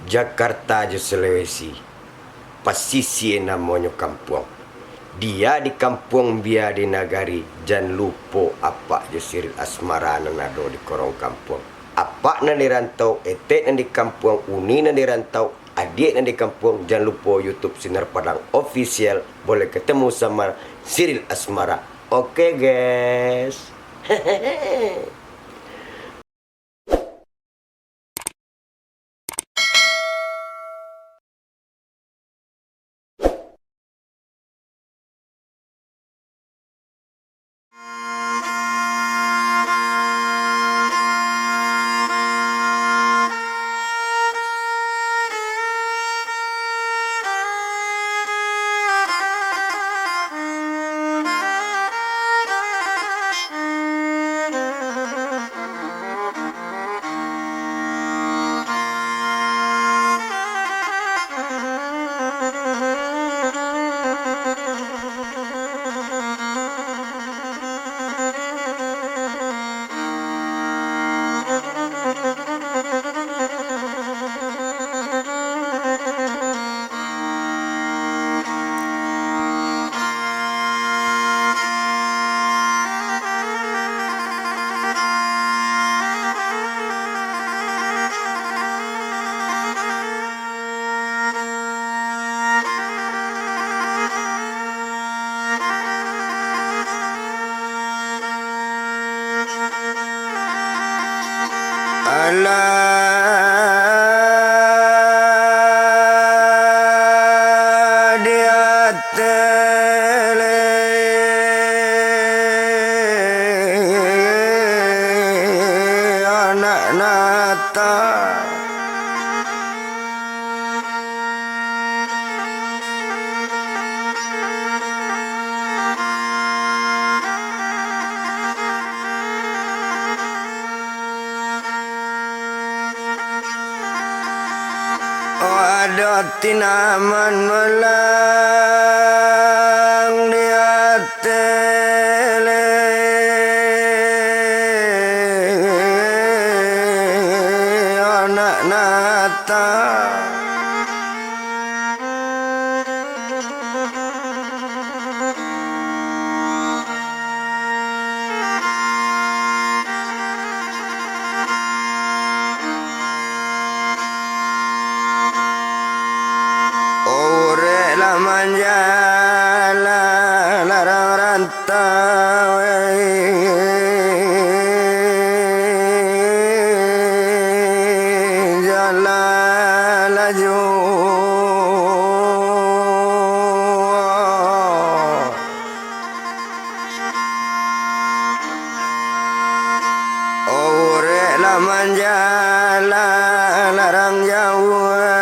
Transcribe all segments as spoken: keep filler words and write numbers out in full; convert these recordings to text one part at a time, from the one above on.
Jakarta jo Sulawesi, pasisia namonyo kampuang. Dia di kampuang, bia di nagari, jan lupo apak jo siril asmara nan ado di korong kampuang. Apak nan di rantau, etek nan di kampuang, uni nan di rantau, adiak nan di kampuang, jan lupo YouTube Sinar Padang Official, boleh ketemu sama siril asmara. Oke, guys. Alah di ateh anak nata. Oh, ado tinaman malang di ateh anak nata. Urek lah manjalan larang rantau, jalan laju. Urek lah manjalan larang jauah.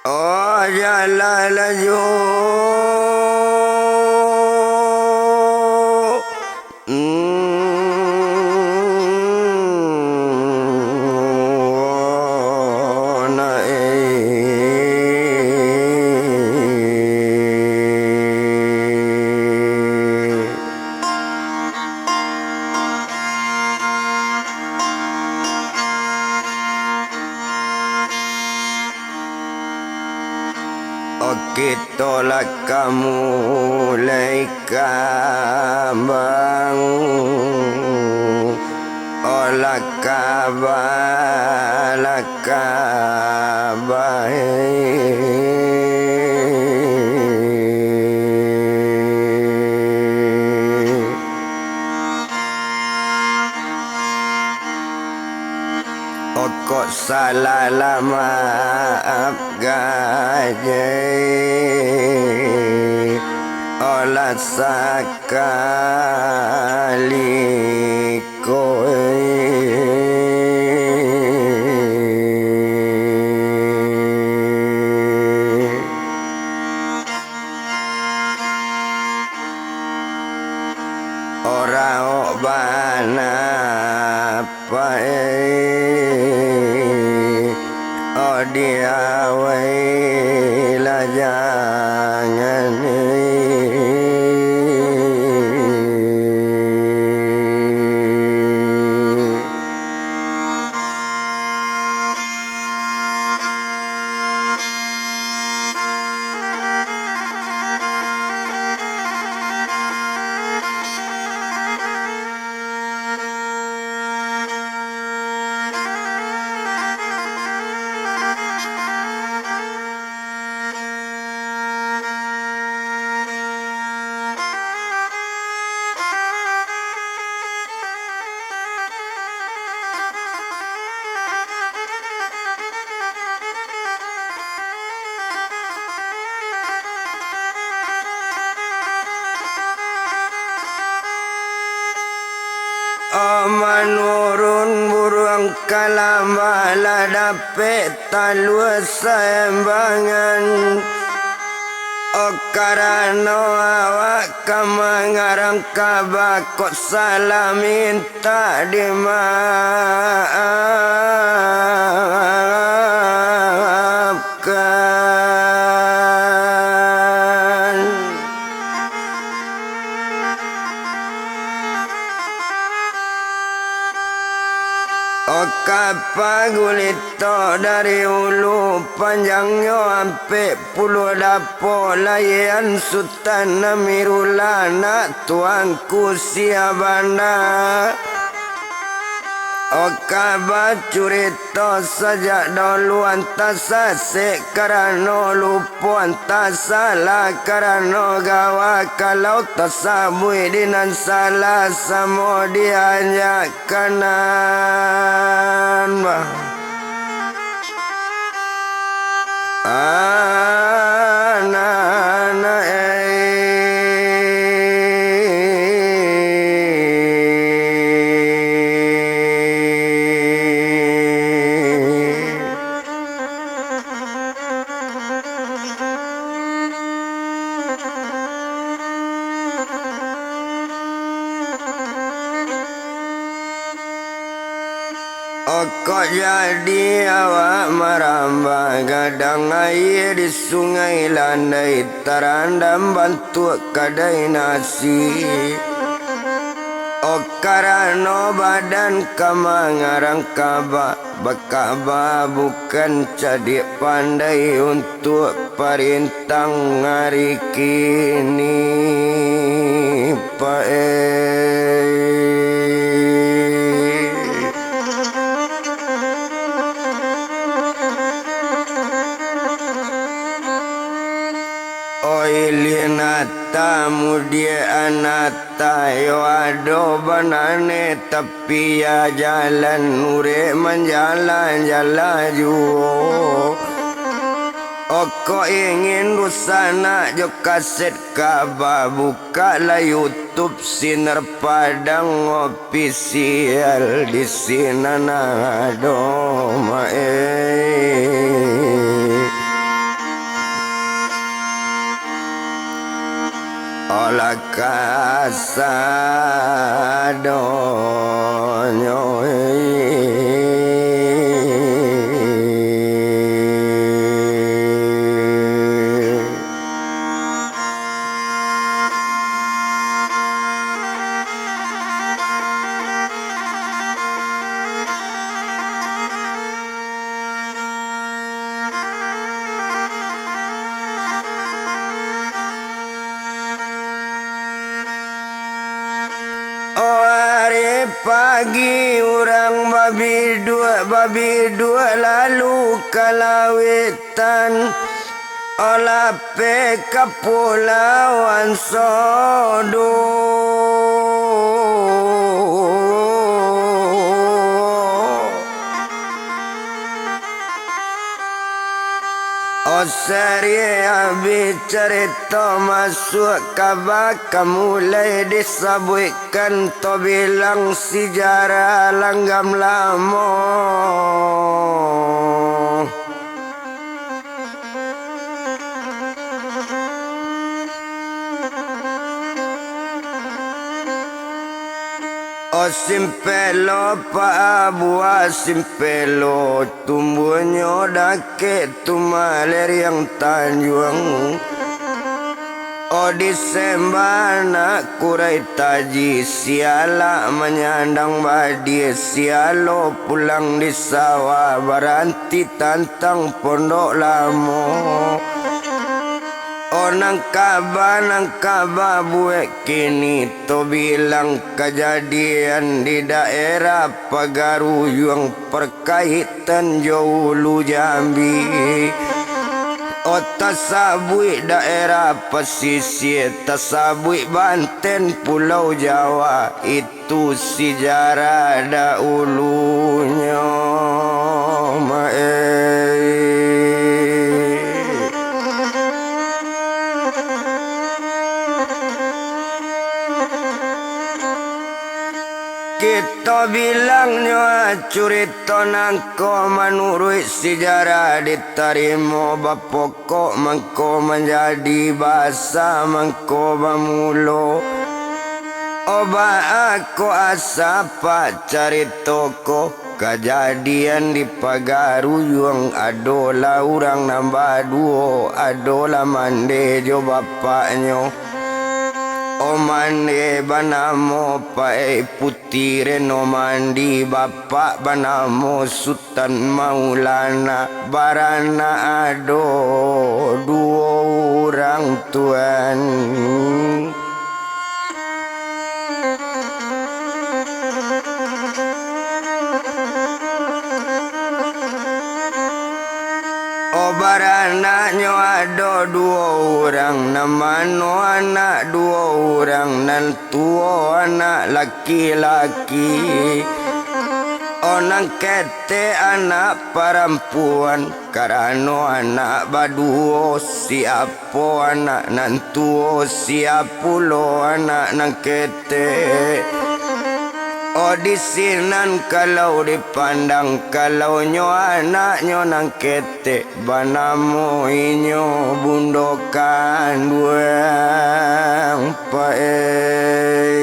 Oh, jalan laju. Oke, tolak kamu lai kambang, olah kaba, lah kaba. Okok salah lah maaf gajai, olah sakali ko. Oraok bana pai, odiawai laja. Oh, manurun buruang ka lambah lah dapek talua saembangan. Oh, karano awak ka mangarang kaba kok salah mintak dimaafkan. Oh, kaba gulito dari ulu, panjangnyo ampek puluah dapo, layian Sutan Amirullah, anak Tuanku Syahbandar. Oh, kaba curito sajak dahulu, antah sasek karano lupo, antah salah karano gawa, kalau tasabuik di nan salah, samo dianjak kanan, bah. Anak-anak, eh. Okok jadi awak marambah, gadang aia di Sungai Landai, tarandam bantuak kadai nasi. Oh, karano badan ka mangarang kaba, bakaba bukan cadiak pandai untuak parintang ari kini, Pak, eh. Oi, liak nata mudiak anata, yo ado banane tapi, yo jalan urek manjalan-jalan juo. Okok ingin rusak nak jo kaset kaba, bukaklah YouTube Sinar Padang Official, di sinan ado, Mak, eh. Olah kasadonyo, eh. Oh, ari pagi urang babiduak, babiduak lalu ka lauik. Tan, olah pe ka pulauan Sodo. Osari abih carito masuak ka baka mulai disabuikkan, tabilang sijarah langgam lamo. O simpelo, pabuah simpelo, tumbuahnyo dakek tu maleriang tanjuang. O disembah anak kurai taji, sialak manyandang badie, sialo pulang di sawah, baranti tantang pondok lamo. O nan kaba, nan kaba buek kini, tabilang kajadian di daerah Pagaruyuang, parkaitan jo Ulu Jambi. O tasabuik daerah pasisia, tasabuik Banten, Pulau Jawa, itu sijarah dahulunyo, Mak, eh. Carito bilangnyo, carito nangko manuruik sijarah ditarimo bapokok mangko manjadi basa mangko bamulo. O baa ko asa pak carito ko? Kajadian di Pagaruyuang, adolah urang nan baduo, adolah mande jo bapaknyo. O mande banamo Paik Puti Renomandi, bapak banamo Sutan Maulana, baranak ado duo urang tuan. O baranaknyo ado duo urang, nan mano anak duo urang, nan tuo anak laki-laki, o nan ketek anak parampuan. Karano anak baduo, siapo anak nan tuo, sia pulo anak nan ketek. O di sinan kalau dipandang, kalau nyo anaknyo nan ketek, banamo inyo bundo kanduang Paik.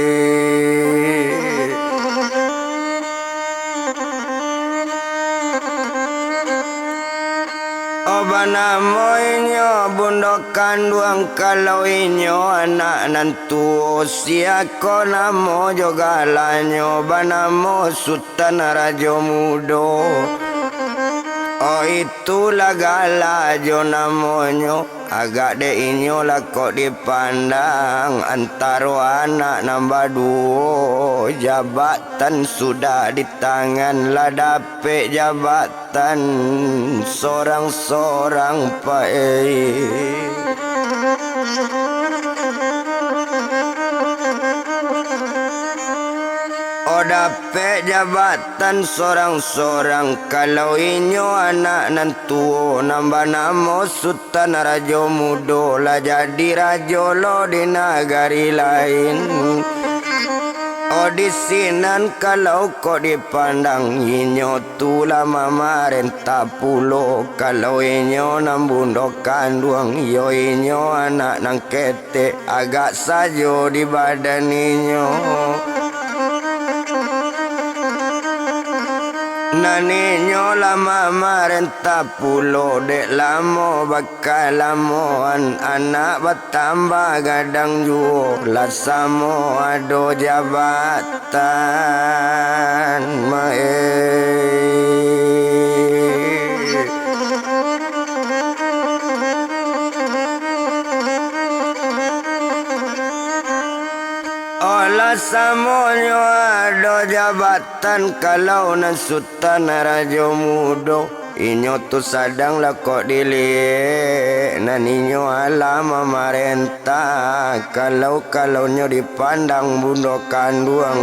O banamo inyo bundo kanduang, kalau inyo anak nan tuo, sia ko namo jo galahnyo, banamo Sutan Rajo Mudo. O itulah gala jo namonyo. Agak dek inyo lah kok dipandang, antaro anak nan baduo, jabatan sudah di tangan, lah dapek jabatan sorang-sorang Paik. O dapek jabatan sorang-sorang, kalau inyo anak nan tuo, nan banamo Sutan Rajo Mudo, lah jadi rajo lo di nagari lain. O di sinan kalau kok dipandang, inyo tu lah mamarentah pulo, kalau inyo nan bundo kanduang, iyo inyo anak nan ketek, agak sajo di badan inyo. Nan inyo lah mamarentah pulo, dek lamo bakalamoan, anak batambah gadang juo, lah samo ado jabatan, Maik. Alah samonyo ado jabatan, kalau nan Sutan Rajo Mudo, inyo tu sadang lah kok diliek, nan inyo alah mamarentah, kalau-kalau nyo dipandang bundo kanduang.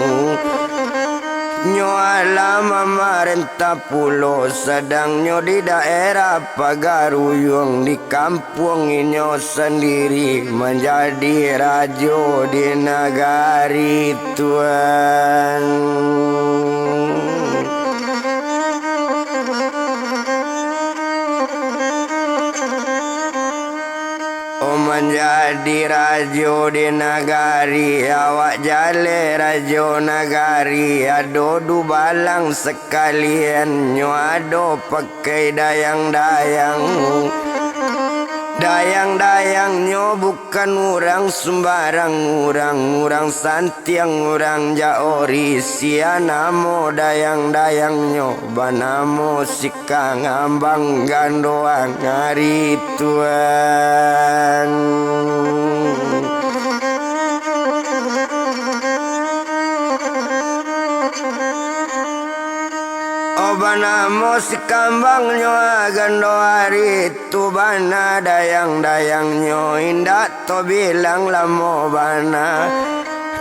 Nyo alah mamarentah pulo, sadang nyo di daerah Pagaruyuang, di kampuang inyo sandiri, manjadi rajo di nagari tuan. O manjadi rajo di nagari, awak jaleh rajo nagari, ado dubalang sakalian, nyo ado pakai dayang-dayang. Dayang-dayangnyo bukan urang sumbarang urang, urang san- tiang urang Jaori, sia namo dayang-dayangnyo, banamo Sikang Ambang Gandoang ari tuan. O banamo Sikambang nyo Gando ari tu bana, dayang-dayangnyo indak tobilang lamo bana.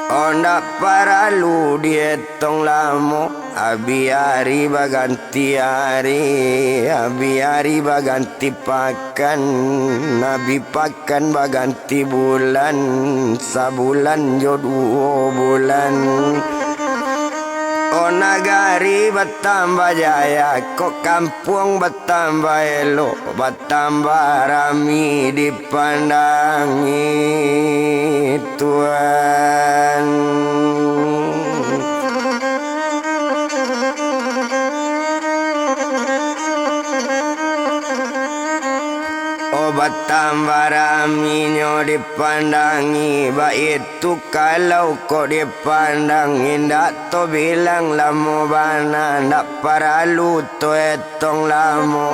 O ndak paralu dietong lamo, abih ari baganti ari, abih ari baganti pakan, abih pakan baganti bulan, sabulan jo duo bulan. Nagari batambah jaya, kok kampuang batambah elok, batambah rami dipandangi, Tuan. Oh, batambah raminyo dipandangi, baitu kalau kok dipandang, indak tobilang lamo bana, ndak paralu toetong lamo.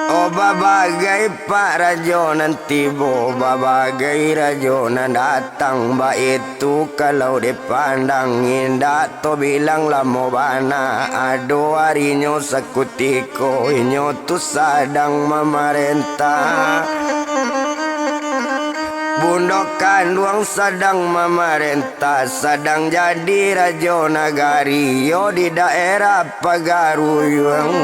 Oh, babagai pak rajo nan tibo, babagai rajo nan datang, baitu kalau dipandang, indak tobilang lamo bana, ado arinyo sakutiko, inyo tu sadang mamarentah. Bundo kanduang sadang mamarentah, sadang jadi rajo nagari, yo di daerah Pagaruyuang.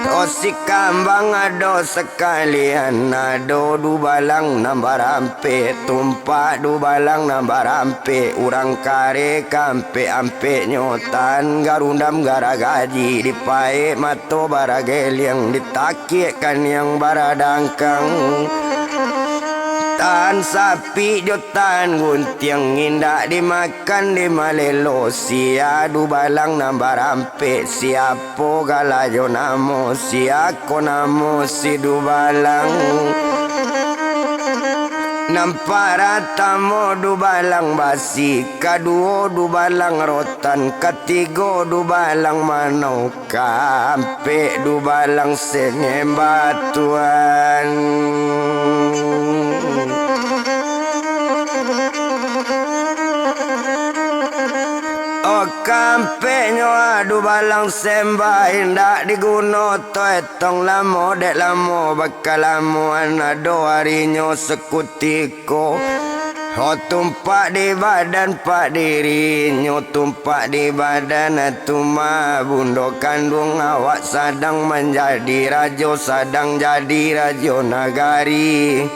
Osi kambang ado sakalian, ado dubalang nan barampek, tumpak dubalang nan barampek, urang kareh ka ampek-ampeknyo, tan garundam garagaji, dipaek mato barageliang, ditakiak kaniang baradangkang. Tan sapik jo tan guntiang, indak dimakan dimalelo, sia dubalang nan barampek, siapo gala jo namo, sia ko namo si dubalang. Nan paratamo dubalang basi, kaduo dubalang rotan, katigo dubalang manau, kaampek dubalang sengembatuan. Oh, kaampeknyo dubalang sembah, indak diguno toetong lamo, dek lamo bakalamoan, ado arinyo sakutiko. Oh, tumpak di badan pak dirinyo, tumpak di badan tu mah bundo kanduang, awak sadang manjadi rajo, sadang jadi rajo nagari.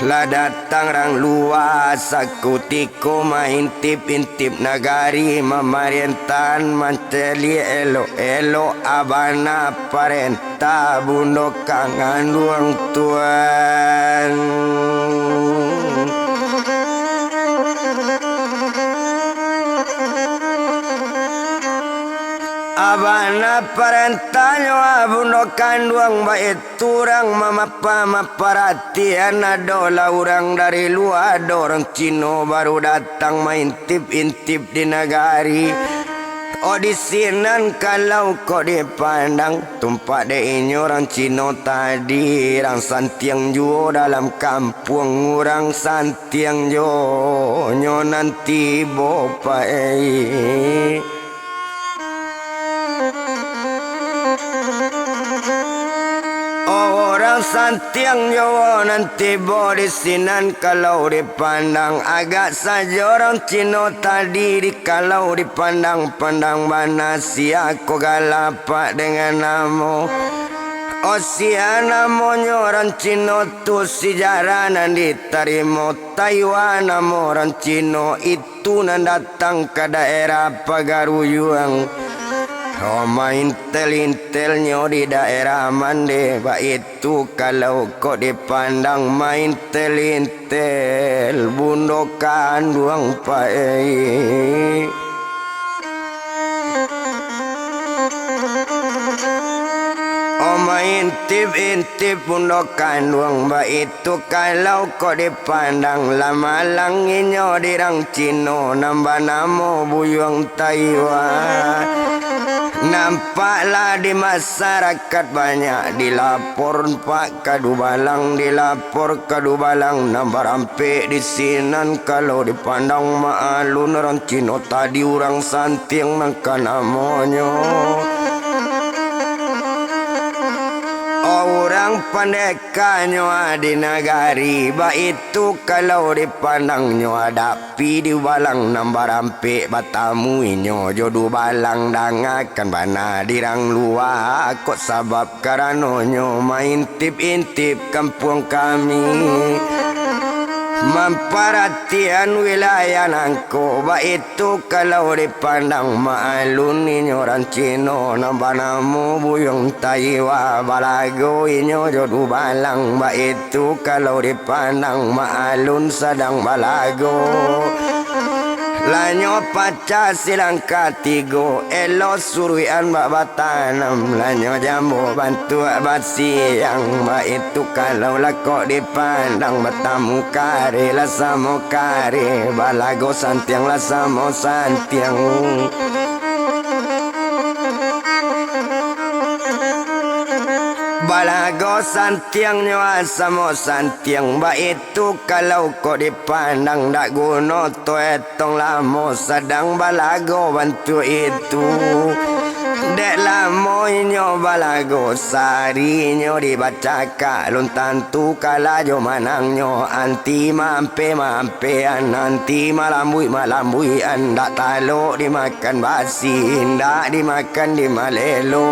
Lah datang rang lua sakutiko, maintip-intip nagari, mamarentahan mancaliak elok-elok abana parentah bundo kanduang tuan. Abana parantahnyo, ah, bundo kanduang, baitu urang mamapa-, maparatian, adolah urang dari lua, ado urang Cino baru datang maintip-intip di nagari. Oh, di sinan kalau kok dipandang, tumpak dek inyo urang Cino tadi, urang santiang juo dalam kampuang, urang san-, tiang jo nyo nan tibo pai. Oh, urang santiang jo nan tibo di sinan, kalau dipandang agak sajo urang Cino tadi, di kalau dipandang-pandang bana, sia ko galapak dengan namo. Oh, sia namonyo urang Cino tu, sejarah nan ditarimo Taiwan, namo urang Cino itu nan datang ka daerah Pagaruyuang. Oh, maintel-intelnyo di daerah Mande, baitu kalau kok dipandang maintel-intel bundo kanduang pai. Oh, maintip-intip bundo kanduang, baitu kalau kok dipandang, lah malang inyo di rang Cino nan banamo Buyuang Taiwan. Nampaklah di masyarakat banyak dilapor, pak ka dubalang, dilapor ka dubalang, nan barampek di sinan kalau dipandang, maalun urang Cino tadi urang santiang nan ka namonyo. Oh, urang pandekanyo di nagari, baitu kalau dipandangnyo adak Pi dubalang nan barampek, batamu inyo jo dubalang, dangakan bana di rang lua, kok sabab karanonyo maintip-intip kampuang kami. Mamparatian wilayah nangko, baitu kalau dipandang maalun, inyo urang Cino nan banamo Buyuang Taiwa, balago inyo jo dubalang, baitu kalau dipandang maalun sadang balago. Lanyo pacah silangkah tigo, elok suruikan bak batanam, lanyo jambo bantuak basiang, baitu kalau lah kok dipandang, batamu kareh lah samo kareh, balago santiang lah samo santiang. Balago santiangnyo samo santiang, baitu kalau kok dipandang, dak guno to etong lamo sadang balago bantuak itu. Dek lamo inyo balago, sari inyo dibacakak, lun tantu kalah jo manangnyo. Anti maampe-maampean, anti malambuik-malambuikan, ndak talok dimakan basi, ndak dimakan dimalelo.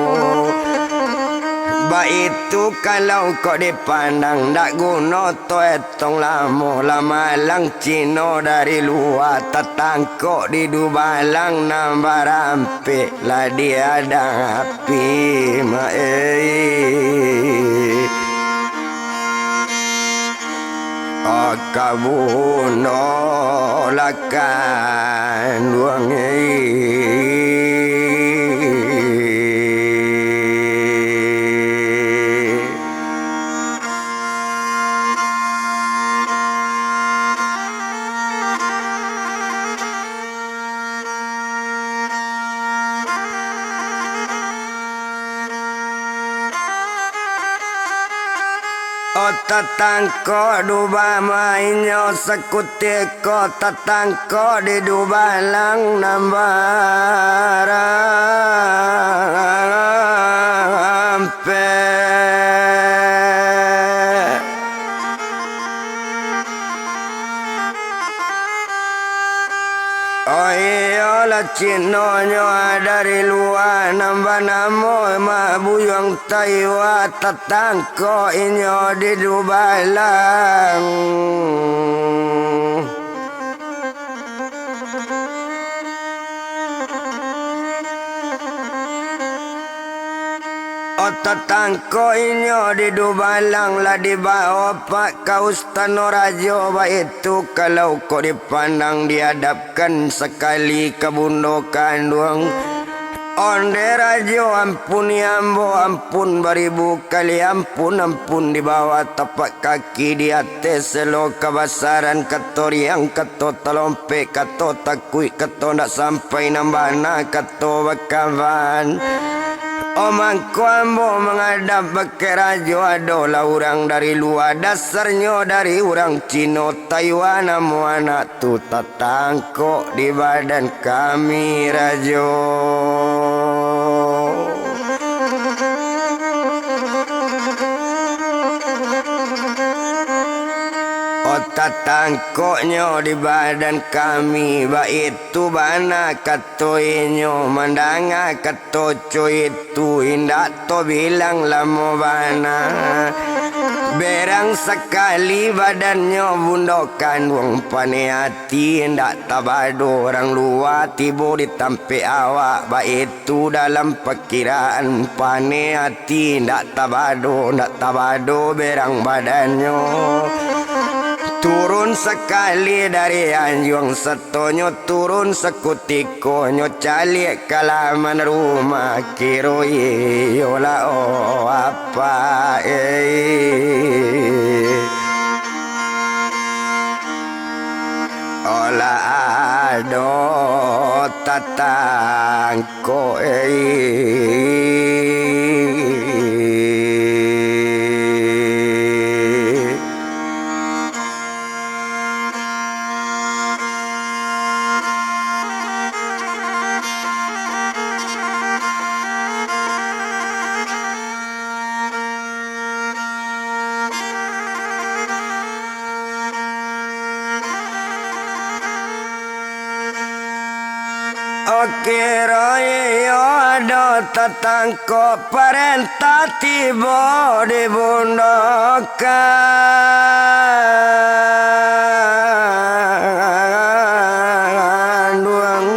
Baitu kalau kok dipandang, ndak guno to etong lamo, lah malang Cino dari lua, tatangkok di dubalang nan barampek, lah diadang api, mak ei. Aka buno lakan duang ei. Oh, tatangkok duba mainyo sakutik ko, tatangkok di dubalang nan barampek. Oh iyolah, Cinonyo dari lua nan banamo Mak Buyuang Taiwa, tatangkok inyo di dubalang. Oh, tatangkok inyo di dubalang, lah dibao pak ka ustano rajo, baitu kalau kok dipandang, dihadapkan sakali ka bundo kanduang. Onde rajo, ampuni ambo, ampun baribu kali ampun, ampun di bawah tapak kaki, di ateh selo kabasaran, kato riang, kato talompek, kato takuik, kato ndak sampai nan bana, kato bakaban. Oh, mangko ambo mangadap bakeh rajo, adolah urang dari lua, dasarnyo dari urang Cino Taiwan, namo anak tu tatangkok di badan kami, rajo. Oh, tatangkoknyo di badan kami, baitu bana kato inyo, mandanga kato co itu, indak to bilang lamo bana. Berang sakali badannyo bundo kanduang, paneh ati indak tabado, urang lua tibo di tampek awak, baitu dalam pakiraan, paneh ati indak tabado, ndak tabado berang badannyo. Turun sakali dari anjuang, satonyo turun sakutiko, nyo caliak ka laman rumah, kiro iyolah, oh, apak ei. Olah ado tatangkok ei. Oke, royo ado tatangkok, parentah tibo di Bundokanduang.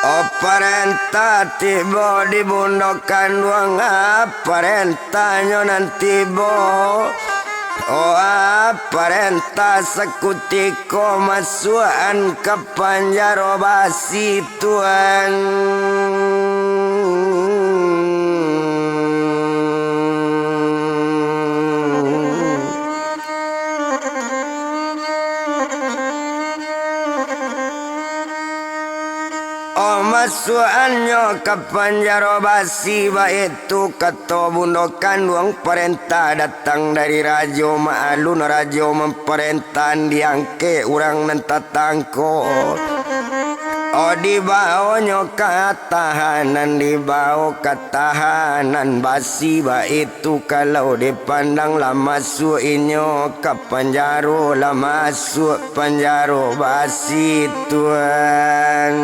Oh, parentah tibo di Bundokanduang, ah, parentahnyo nan tibo. Oh, ah, parentah sakutiko masuakan ka panjaro basi, Tuan. Oh, masuakannyo ka panjaro basi, baitu kato Bundokanduang, parentah datang dari Rajo Maalun, rajo mamparentaan, diangkek urang nan tatangkok. Oh, dibaonyo ka tahanan, dibao ka tahanan basi, baitu kalau dipandang lah masuak inyo ka panjaro, lah masuak panjaro basi, Tuan.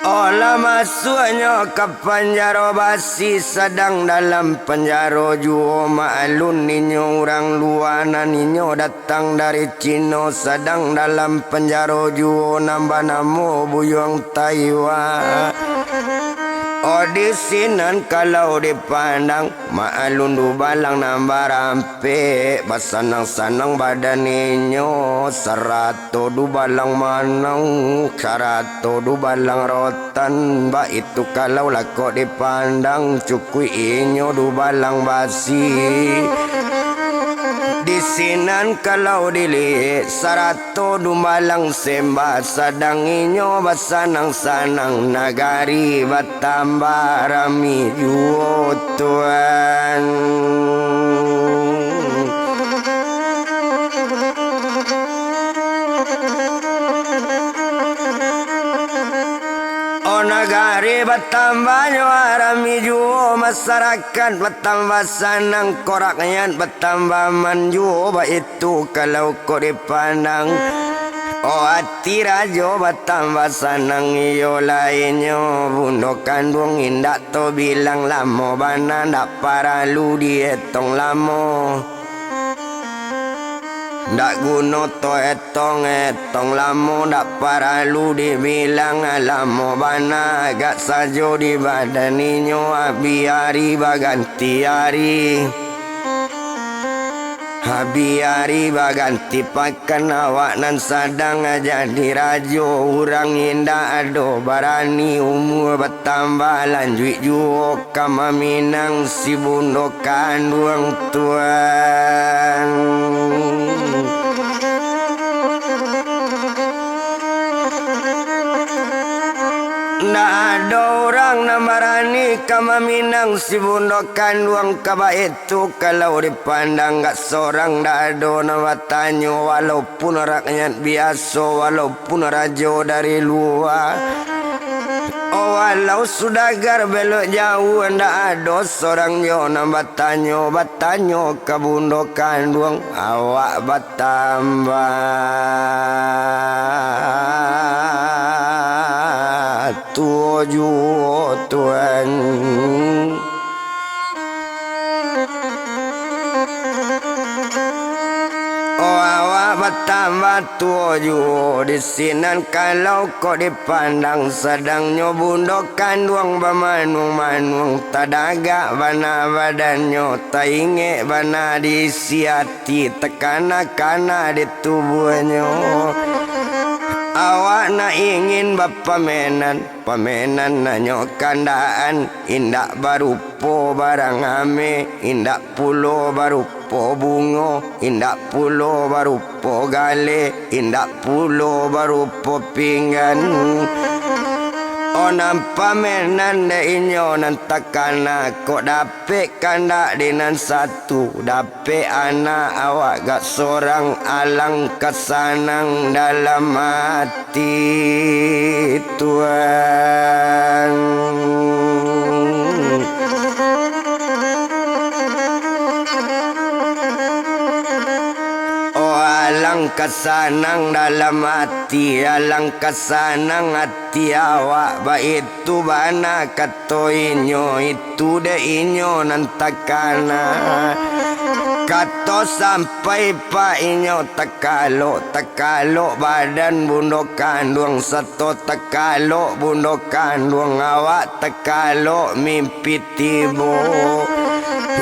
Oh, lah masuaknyo ka panjaro basi, sadang dalam panjaro juo Maalun, inyo urang lua nan inyo datang dari Cino, sadang dalam panjaro juo nan banamo Buyuang Taiwan. Oh, di sinan kalau dipandang, Maalun dubalang nan barampek, basanang-sanang badan inyo, sarato dubalang manau, sarato dubalang rotan, baitu kalau lah kok dipandang, cukuik inyo dubalang basi. Di sinan kalau diliek, sarato dubalang sembah, sadang inyo basanang-sanang, nagari batambah rami juo, Tuan. Oh, nagari batambahnyo rami juo, masarakat batambah sanang, kok rakyat batambah aman juo, baitu kalau kok dipandang. Oh, ati rajo batambah sanang, iyo lah inyo Bundokanduang, indak tabilang lamo bana, ndak paralu dietong lamo. Ndak guno taetong-etong lamo, ndak paralu dibilang lamo bana, agak sajo di badan inyo, abih ari baganti ari. Abih ari baganti pakan, awak nan sadang jadi rajo, urang indak ado barani, umua batambah, lanjuik juo ka maminang si Bundokanduang, Tuan. Ndak ado urang nan barani ka maminang si Bundokanduang, ka baitu kalau dipandang, gak sorang ndak ado nan batanyo, walaupun rakyat biaso, walaupun rajo dari lua. Oh, walau sudah gar belok jauah, ndak ado sorang jo nan batanyo, batanyo ka Bundokanduang, awak batambah tuo juo, Tuan. Oh, awak batambah tuo juo, di sinan kalau kok dipandang, sadangnyo Bundokanduang bamanuang-manuang, tadagak bana badannyo, taingek bana di isi ati, takana-kana di tubuahnyo. Awak nak ingin bapamenan, pamenan nan nyo kandakan, indak barupo barang ameh, indak pulo barupo bungo, indak pulo barupo galeh, indak pulo barupo pinggan. Oh, nan pamenan dek inyo nan takana, kok dapek kandak di nan satu, dapek anak awak gak sorang, alangkah sanang dalam ati, Tuan. Ka sanang dalam ati, alangkah sanang ati awak, baitu bana kato inyo, itu dek inyo nan takana. Kato sampai pak inyo takalok, takalok badan bundo kanduang, sato takalok bundo kanduang, awak takalok mimpi tibo.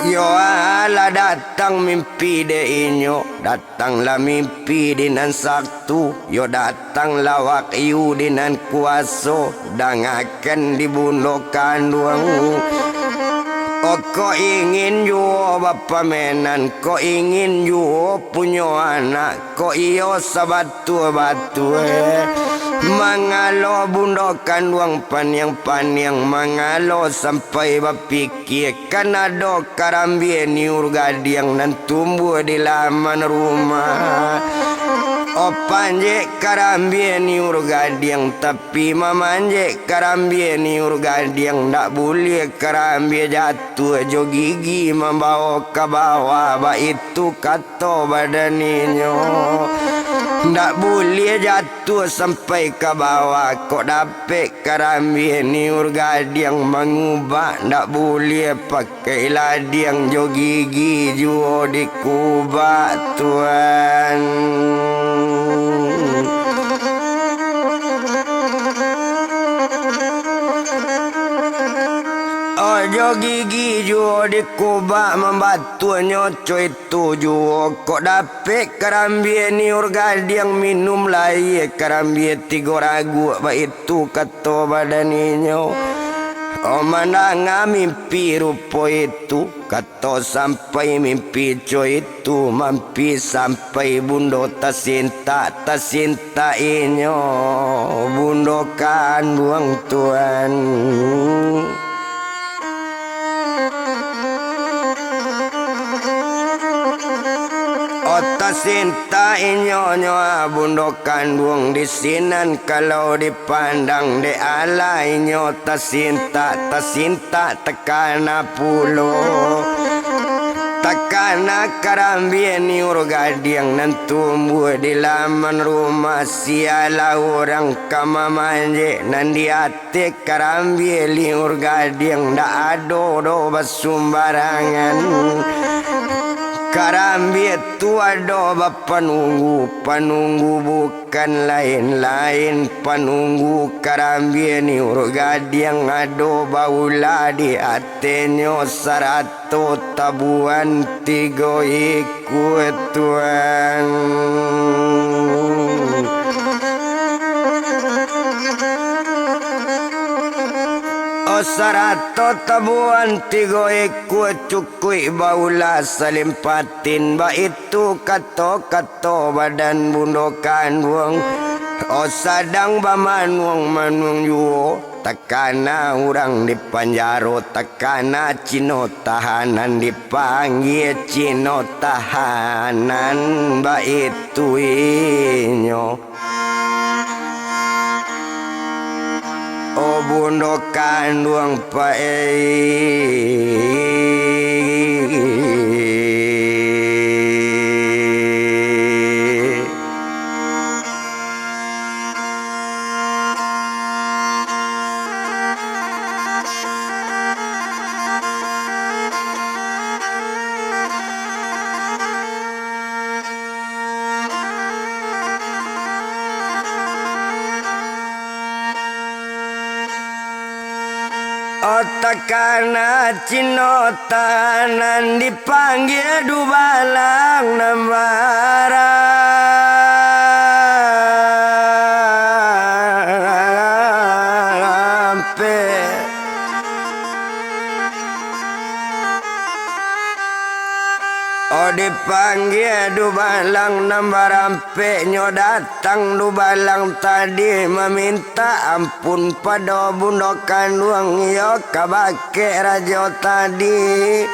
Yo alah datang mimpi dek inyo, datanglah mimpi di nan Sabtu, yo datanglah wahyu di nan kuaso, dangakan di bundo kanduang. Kok ingin juo bapamenan, kok ingin juo punyo anak, kok iyo sabatua-batua. Mangalo bundo kanduang paniang-paniang, mangalo sampai bapikir, kan ado karambia niur gadiang nan tumbuah di laman rumah. Oh, panjek karambia niur gadiang, tapi mamanjek karambia niur gadiang, ndak buliah karambia jatuah jo gigi mambawa ka bawah, baitu kato badan inyo. Ndak buliah jatuah sampai ka bawah, kok dapek karambia niur gadiang mangubak, ndak buliah pakai ladiang jo gigi juo dikubak, tuan. Oh, jo gigi juo dikubak, mambatuanyo co itu juo, kok dapek karambia niur gadiang minum lai karambia tigo raguak, baitu kato badan inyo. Oh, mandanga mimpi rupo itu, kato sampai mimpi co itu, mampi sampai bundo tasintak, tasintak inyo bundo kanduang, tuan. Oh, tasintak inyo nyo, ah, bundo kanduang di sinan, kalau dipandang dek alah inyo tasintak, tasintak takana pulo. Takana karambia niur gadiang nan tumbuah di laman rumah, sialah urang ka mamanjek nan di ateh karambia niur gadiang, ndak ado doh basumbarangan. Karambia tu ado bapanunggu, panunggu bukan lain-lain, panunggu karambia niur gadiang ado baula di atehnyo sarato tabuan tigo ikua, tuan. Oh, sarato tabuan tigo ikua cukuik baula salimpatin, baitu kato-kato badan bundo kanduang. Oh, sadang bamanuang-manuang juo, takana urang di panjaro, takana Cino tahanan, dipanggia Cino tahanan, baitu inyo. Oh, bundo kanduang paik. Otakana Cino tanan dipanggia dubalang nan barampek. Oh, dipanggia dubalang nan barampek, nyo datang dubalang tadi mamintak ampun pado bundo kanduang iyo ka bakeh rajo tadi.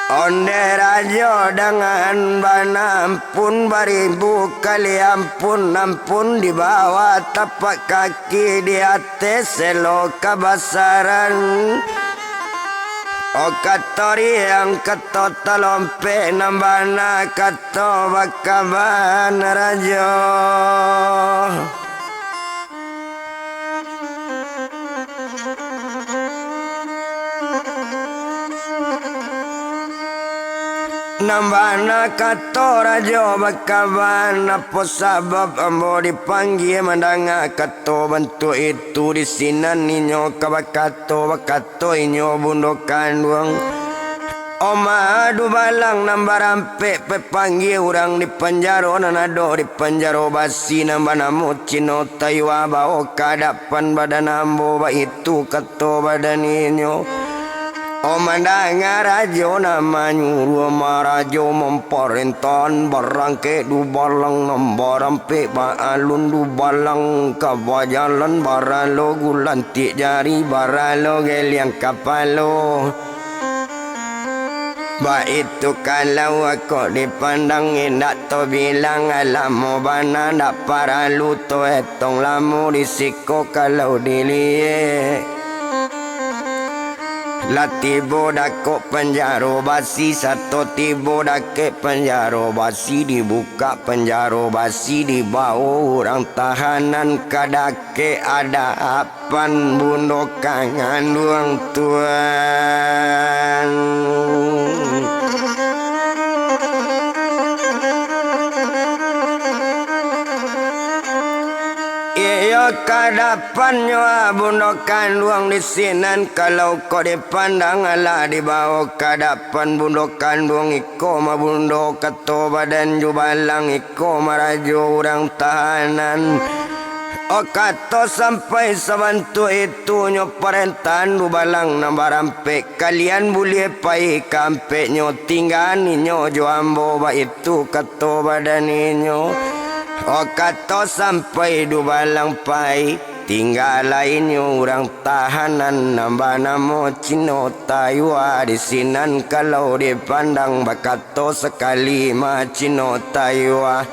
Ondeh rajo dangan bana ampun, baribu kali ampun, ampun di bawah tapak kaki, di ateh selo kabasaran. Oh, kato riang, kato talompek, nan bana kato bakaban rajo. Nan bana kato rajo bakaban, apo sabab ambo dipanggia mandanga kato bantuak itu? Di sinan inyo ka bakato, bakato inyo, bundo kanduang. Oma Dubalang nan barampek, pepanggia urang di panjaro nan ado di panjaro basi nan banamo Cino Taiwa, bao ka adapan badan ambo, baitu kato badan inyo. Oh, mandanga rajo nan manyuruah, marajo mamparentan, barangkek Dubalang nan barampek, baalun Dubalang ka bajalan, baralo gulantik jari, baralo geliang kapalo. Baitu kalau kok dipandang, indak tabilang, lamo bana, ndak paralu taetong lamo, di siko kalau diliek. Lah tibo dakek panjaro basi, sato tibo dakek panjaro basi, dibukak panjaro basi, dibao urang tahanan ka dakek adapan bundo kanduang tuan. Iyo, ka adapannyo, ah, bundo kanduang di sinan, kalau kok dipandang, alah dibao ka adapan bundo kanduang, iko mah bundo kato badan Dubalang, iko mah rajo urang tahanan. Oh, kato sampai sabantuak itu, nyo parentahan Dubalang nan barampek, kalian buliah pai ka ampeknyo, tinggaan inyo jo ambo, baitu kato badan inyo. Oh, kato sampai Dubalang pai, tinggaan inyo urang tahanan nan banamo Cino Taiwa di sinan, kalau dipandang bakato sakali mah Cino Taiwa.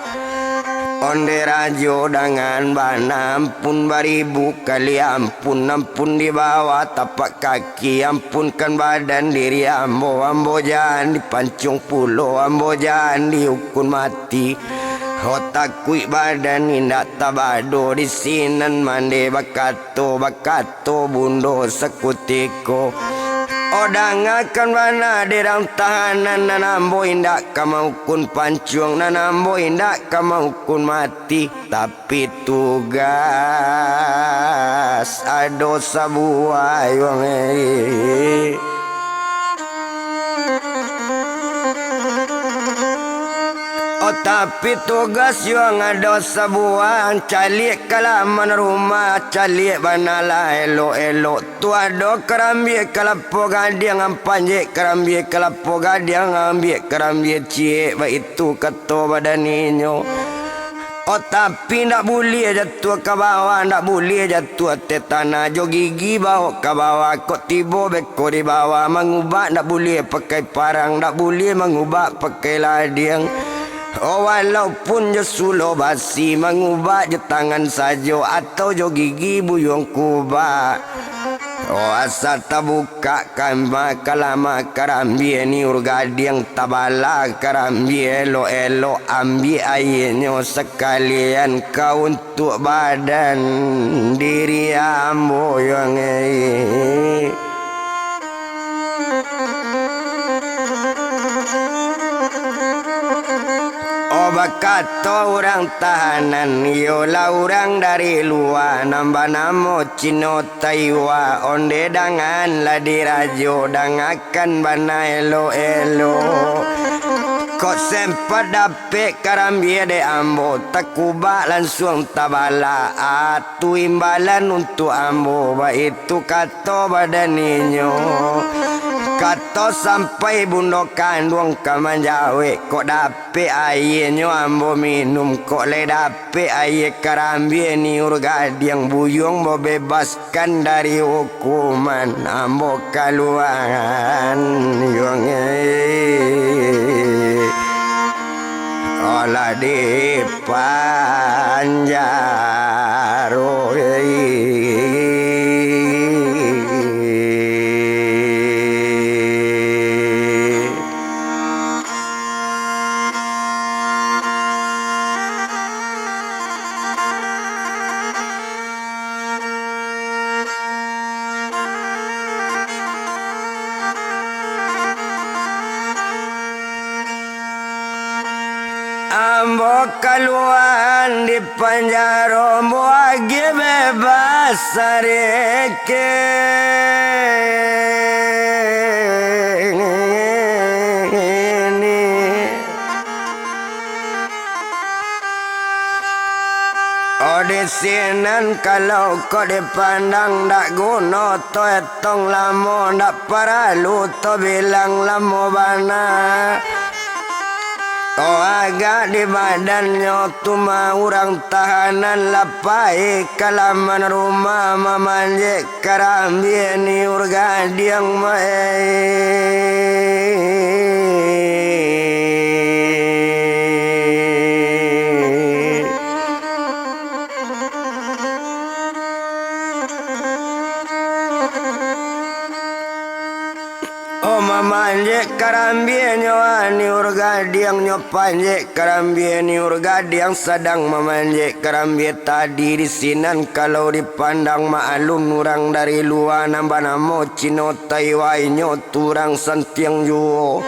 Onde rajo dangan bana, ampun baribu kali ampun, ampun di bawah tapak kaki, ampunkan badan diri ambo, ambo jan dipancuang pulo, ambo jan diukun mati. Ho, takuik badan indak tabado di sinan mande bakato, bakato bundo sakutiko. Oh, dangakan bana dek urang tahanan, nan ambo indak ka maukun pancuang, nan ambo indak ka maukun mati, tapi tugas ado sabuah, yuang, eh. Oh, tapi tugas yuang ado sabuah, caliak ka laman rumah, caliak bana lah elok-elok. Tu ado karambia kalapo gadiang, ampanjek karambia kalapo gadiang, ambiak karambia ciek, baitu kato badan inyo. Oh, tapi ndak buliah jatuah ka bawah, ndak buliah jatuah ateh tanah, jo gigi baok ka bawah, kok tibo beko di bawah, mangubak ndak buliah pakai parang, ndak buliah mangubak pakai ladiang. Oh, walaupun jo sulo basi, mangubak jo tangan sajo, atau jo gigi buyuang kubak. Oh, asa tabukak kama kalama karambia niur gadiang, tabala karambia elok-elok, ambiak aianyo sakalian ka untuak badan diri ambo, yuang, eh. Oh, bakato urang tahanan, iyolah urang dari lua, nan banamo Cino Taiwa, onde dangan lah dirajo, dangakan bana elok-elok. Kok sempat dapek karambia dek ambo, takubak lansuang tabala, ah, tu imbalan untuak ambo, baitu kato badan inyo. Kato sampai bundo kanduang ka manjawek, kok dapek aianyo ambo minum, kok lai dapek aia karambia niur gadiang, buyuang babebaskan dari hukuman, ambo kaluangan, yuang, eh. Alah di panjaro, eh. Ambo kaluan di panjaro, ambo agiah bebas sarikini. Oh, di sinan kalau kok dipandang, ndak guno to etong lamo, ndak paralu to bilang lamo bana. Oh, agak di badannyo tu mah urang tahanan, lah pai ka laman rumah mamanjek karambia niur gadiang, maeh. Oh, mamanjek karambia nyo, ah, niur gadiang nyo panjek karambia niur gadiang sadang mamanjek karambia tadi. Di sinan kalau dipandang, maklum urang dari lua nan banamo Cino Taiwa, inyo tu urang santiang juo.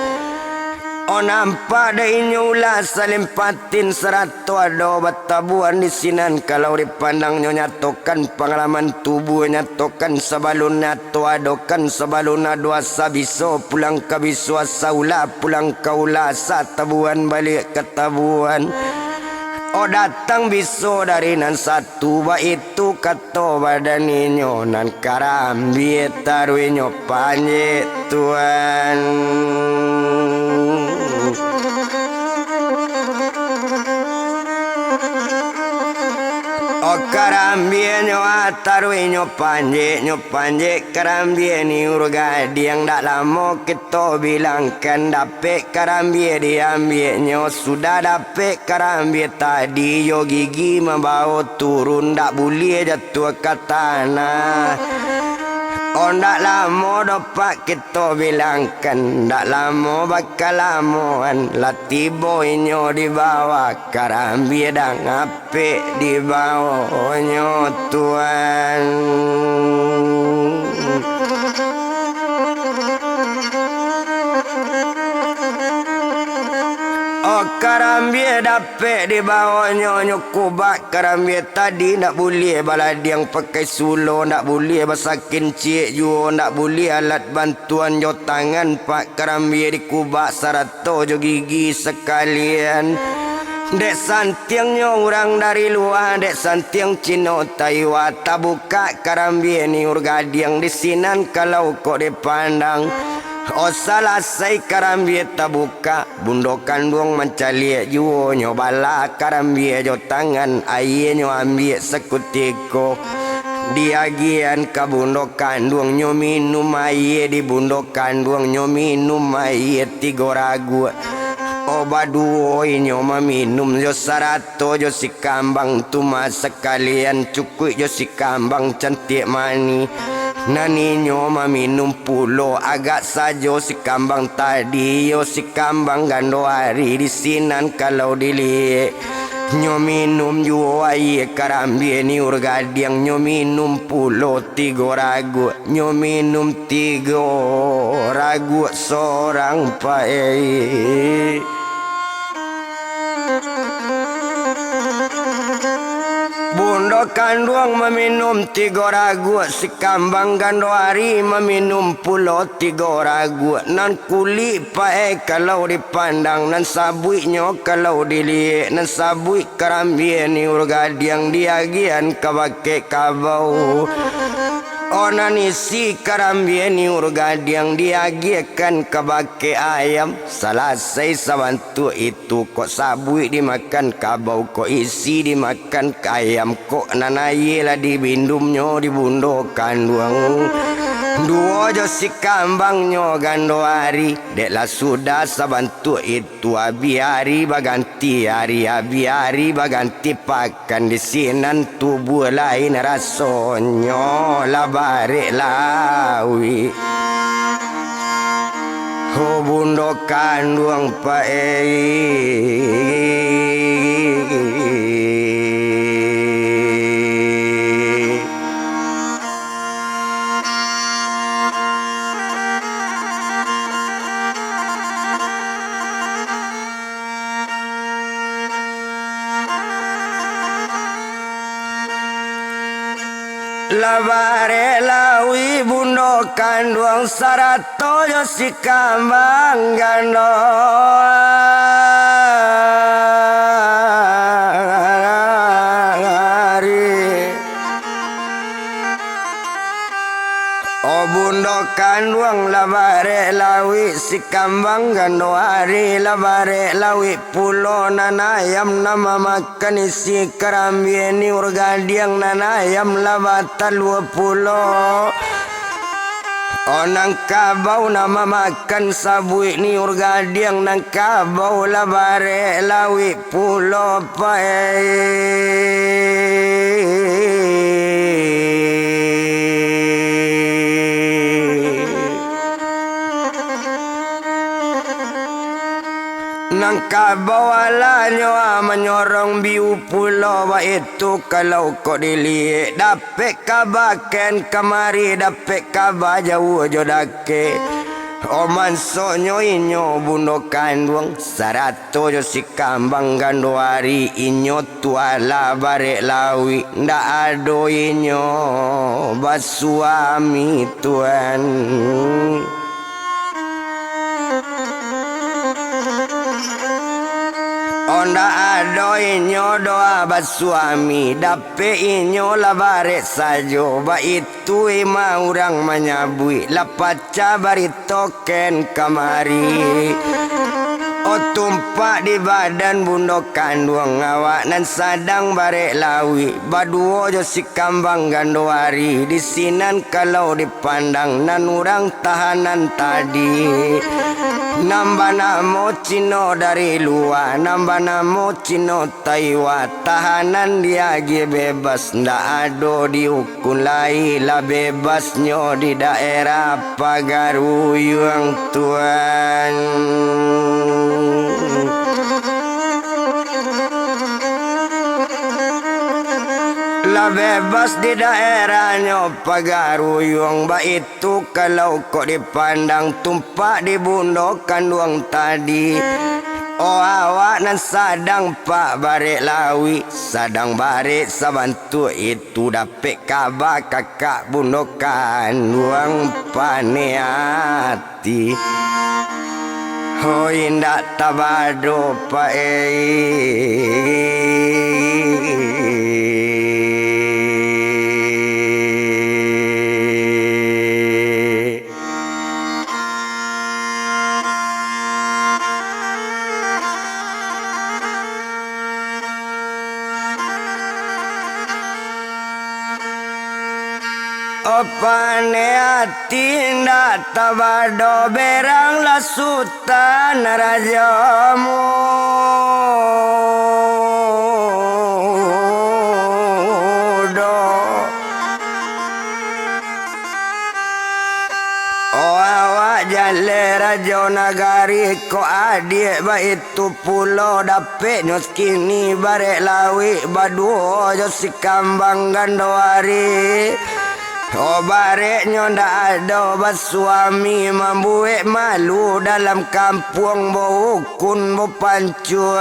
Oh, nampak dek inyo ulah salimpatin sarato ado batabuan di sinan kalau dipandang. Nyo nyatokan pangalaman tubuah, nyatokan sabalun nyato, adokan sabalun ado, asa biso pulang ka biso, asa ulah pulang ka ulah, asa tabuan baliak ka tabuan. Oh, datang biso dari nan satu, baitu kato badan inyo, nan karambia taruihnyo panjek, Tuan. Oh, karambia nyo, ah, taruihnyo panjek, nyo panjek karambia niur gadiang, dak lamo kito bilangkan, dapek karambia diambiaknyo, sudah dapek karambia tadi, yo gigi mambao turun, ndak buliah jatuah ka tanah. Oh, ndak lamo doh, Pak, kito bilangkan, ndak lamo bakalamoan, lah tibo inyo di bawah karambia, dapek dibaonyo, Tuan. Oh, karambia dapek dibaonyo, nyo kubak karambia tadi, ndak buliah baladiang pakai sulo, ndak buliah basakin ciek juo, ndak buliah alat bantuan jo tangan, Pak, karambia dikubak sarato jo gigi sakalian. Dek santiangnyo urang dari lua, dek santiang Cino Taiwa, tabukak karambia niur gadiang di sinan kalau kok dipandang. Oh, salasai karambia tabukak, bundo kanduang mancaliak juo, nyo balah karambia jo tangan, aia nyo ambiak sakutiko. Diagiahan ka bundo kanduang, nyo minum aia di bundo kanduang, nyo minum aia tigo raguak. Oh, baduo inyo maminum jo sarato jo si Kambang tu mah sakalian, cukuik jo si Kambang cantiak manih. Nan inyo maminum pulo, agak sajo si Kambang tadi, iyo si Kambang Gando Ari di sinan kalau diliek. Nyo minum juo aia karambia niur gadiang, nyo minum pulo tigo raguak, nyo minum tigo raguak sorang, Pak, eh. Bundo kanduang maminum tigo raguak, si Kambang Gando Ari maminum pulo tigo raguak. Nan kulik paek kalau dipandang, nan sabuiknyo kalau diliek, nan sabuik karambia niur gadiang diagiahan kabake kabau. Oh, nan isi karambia niur gadiang diagiahan kabake ayam. Salasai sabantuak itu, kok sabuik dimakan kabau, kok isi dimakan ayam, kok nan aia lah dibindomnyo di bundo kanduang. Duo jo si Kambangnyo Gando Ari, dek lah sudah sabantuak itu, abih ari baganti ari, abih ari baganti pakan. Kan di sinan tubuah lain rasonyo, lah barek lauik. Ho bundo kanduang paek. Lah barek lauik bundo kanduang sarato jo si kambang gando ari. O bundo kanduang lah barek lauik si kambang gando ari, lah barek lauik pulo nan ayam nan mamak- kan isi karambia niur gadiang nan ayam lah batalua pulo. O nan kabau nan mamakan sabuik niur gadiang nan kabau lah barek lauik pulo pai. Nan kabau alanyo manyorong biu pulo, baitu kalau kok diliek, dapek kaba ken kamari, dapek kaba jauah jo dakek. O mansonyo inyo bundo kanduang, sarato jo si kambang gando ari, inyo tu alah barek lauik, ndak ado inyo basuami tuan. O ndak ado inyo doa basuami, dapek inyo lah barek sajo, baitu imah urang manyabuik, lah pacah barito ken kamari. O tumpak di badan bundo kanduang awak nan sadang barek lauik, baduo jo si kambang gando ari, di sinan kalau dipandang nan urang tahanan tadi, nan banamo Cino dari lua, nan banamo Cino Taiwa, tahanan diagiah bebas, ndak ado diukun lai, lah bebasnyo di daerah Pagaruyuang tuan. Lah bebas di daerahnyo Pagaruyuang, baitu kalau kok dipandang tumpak di bundo kanduang tadi. O awak nan sadang pak barek lauik, sadang barek sabantuak itu, dapek kaba kakak bundo kanduang paneh ati. Hoi, indak tabado, Pak, eh. O paneh ati indak tabado, beranglah Sutan Rajo Mudo. O awak jaleh Rajo Nagari, kok adiak baitu pulo dapeknyo kini barek lauik baduo jo si kambang gando ari. O bareknyo ndak ado basuami, mambuek malu dalam kampuang, baukun bapancuang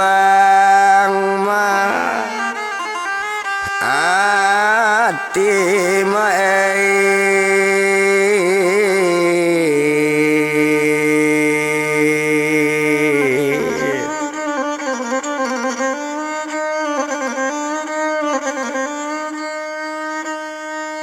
ma- ati ma-, eh.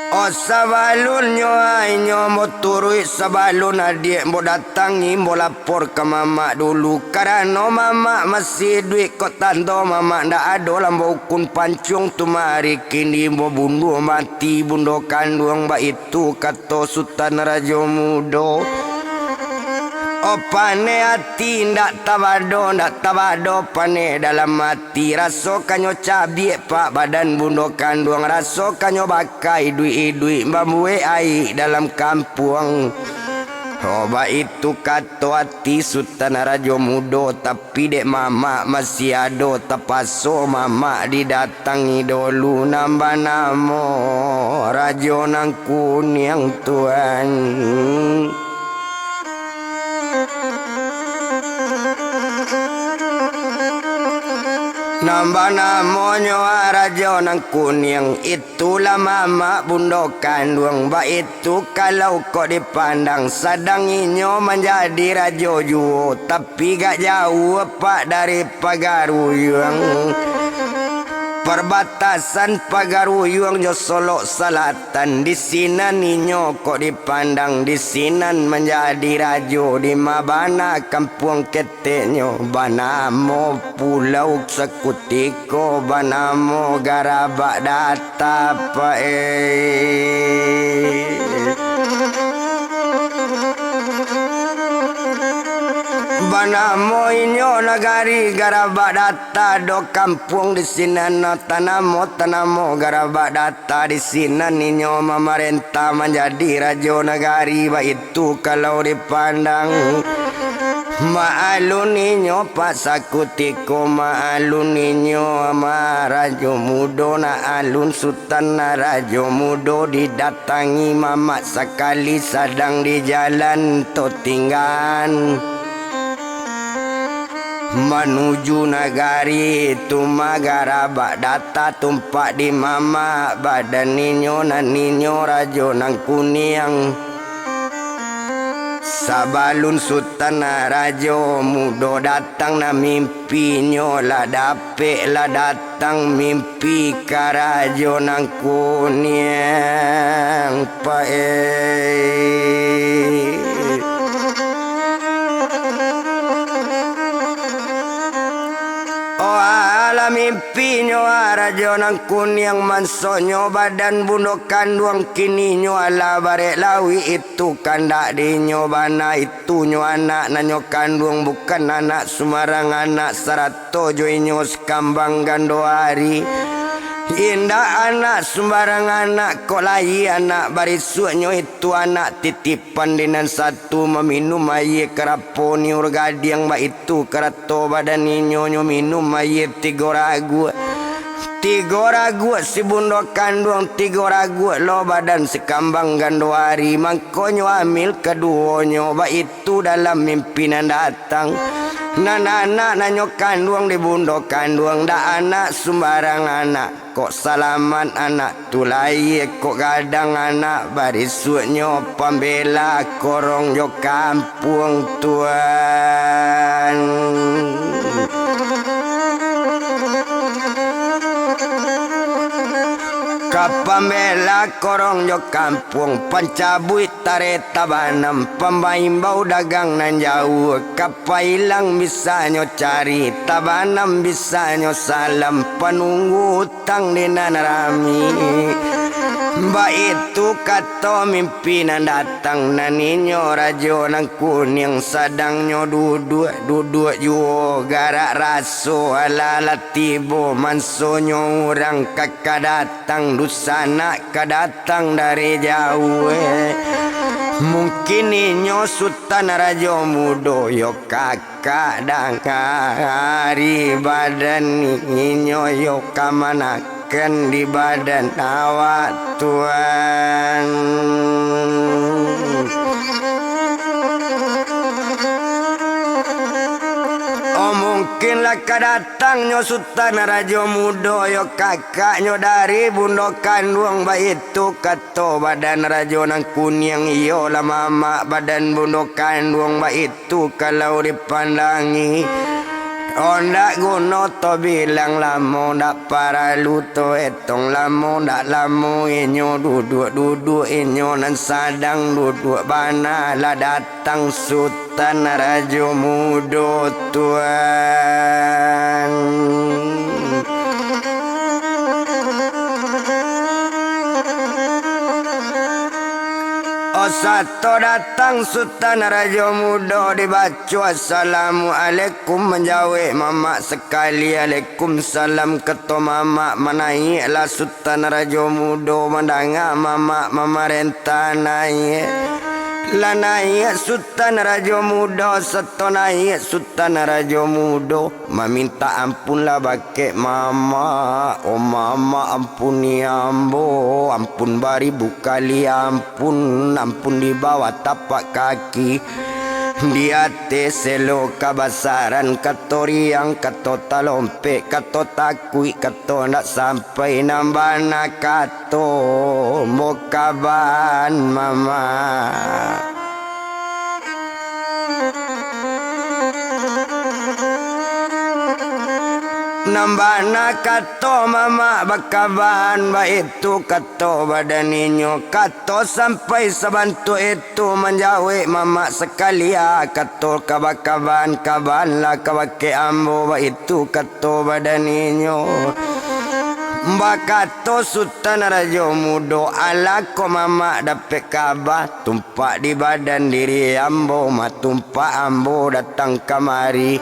O sabalunnyo, inyo ambo turuik, sabalun adiak ambo datangi, ambo lapor ka mamak dulu, karano mamak masih iduik, kok tando mamak ndak ado, lah ambo ukun pancuang tu mari, kini ambo bunuah mati bundo kanduang, baitu kato Sutan Rajo Mudo. O paneh ati indak tabado, ndak tabado paneh dalam ati. Rasokanyo cabiak pak badan bundo kanduang, rasokanyo baka iduik-iduik mambuek aia dalam kampuang. O baitu kato ati Sutan Rajo Mudo, tapi dek mamak masih ado, tapaso mamak didatangi dulu nan banamo Rajo Nan Kuniang tuan. Nah, Banamonyo Rajo Nan Kuniang, itulah mamak bundo kanduang. Baitu kalau kok dipandang, sadang inyo manjadi rajo juo, tapi gak jauah apak dari Pagaruyuang. Parbatasan Pagaruyuang jo Solok Salatan, di sinan inyo kok dipandang, di sinan manjadi rajo, di ma bana kampuang keteknyo, banamo Pulau Sakutiko, banamo Garabak Data, Pak, eh. Banamo inyo nagari Garabak Data, do kampuang di sinan, tanamo-tanamo Garabak Data. Di sinan inyo mamarentah, manjadi rajo nagari, baitu kalau dipandang. Maalun inyo Pak Sakutiko, maalun inyo Amak Rajo Mudo, nak alun Sutan Rajo Mudo didatangi mamak sakali sadang di jalan totinggaan. Manuju nagari tu, ma Garabak Data tumpak di mamak badan inyo, nan inyo Rajo Nan Kuniang. Sabalun Sutan Rajo Mudo datang, nan mimpinyo lah dapek, lah datang mimpi ka Rajo Nan Kuniang, Pak, eh. Oh, alah mimpinyo, ah, Rajo Nan Kuniang, mansonyo badan bundo kanduang kininyo alah barek lauik, itu kandak dinyo bana, itunyo anak nan nyo kanduang, bukan anak sumbarang anak, sarato jo inyo sakambang gando ari. Indak anak sumbarang anak, kok lai anak barisuaknyo, itu anak titipan di nan satu, maminum aia karapo niur gadiang, baitu karato badan inyo, nyo minum aia tigo raguak. Tigo raguak si bundo kanduang, tigo raguak lo badan sakambang gando ari, mangkonyo amil kaduonyo, baitu dalam mimpi nan datang. Nan anak nan nyo kanduang di bundo kanduang, dak anak sumbarang anak. Kok salamat anak tu lai, kok gadang anak barisuaknyo, pambela korong jo kampuang, Tuan. Ka pambela korong jo kampuang, pancabuik tareh tabanam, pambaimbau dagang nan jauah, ka pailang bisanyo cari, tabanam bisanyo salam, panunggu utang di nan rami. Baitu kato mimpi nan datang, nan inyo Rajo Nan Kuniang, sadangnyo duduak, duduak juo garak raso, alah lah tibo mansonyo urang ka, ka datang, dunsanak ka datang dari jauah. Mungkin inyo Sutan Rajo Mudo, yo ka Kak dangari badan inyo, yo kamanakan di badan awak, Tuan. Oh, mungkin lah ka datangnyo Sutan Rajo Mudo, yo kakaknyo dari bundo kanduang, baitu kato badan Rajo Nan Kuniang, iyolah mamak badan bundo kanduang, baitu tu kalau dipandangi. Ondak guno to bilang lamo, ndak paralu to etong lamo, ndak lamo inyo duduak, duduak inyo nan sadang duduak bana, lah datang Sutan Rajo Mudo, Tuan. Osato datang Sutan Rajo Mudo, dibaco assalamualaikum, manjawek mamak sakali alaikum salam, kato mamak, manaiaklah Sutan Rajo Mudo, mandanga mamak mamarentah naiak. Lah naiak Sutan Rajo Mudo, sato naiak Sutan Rajo Mudo. Mamintak ampunlah bakeh mamak, oh mamak, ampuni ambo, ampun baribu kali ampun, ampun di bawah tapak kaki. Di ateh selo kabasaran, kato riang, kato talompek, kato takuik, kato ndak sampai, nan bana kato ambo kaban mamak. Nan bana kato mamak bakaban, baitu kato badan inyo, kato sampai sabantuak itu manjawek mamak sakalia, kato ka bakaban, kabanlah kabake ambo, baitu kato badan inyo. Bakato Sutan Rajo Mudo, alah kok mamak dapek kaba, tumpak di badan diri ambo mah, tumpak ambo datang kamari.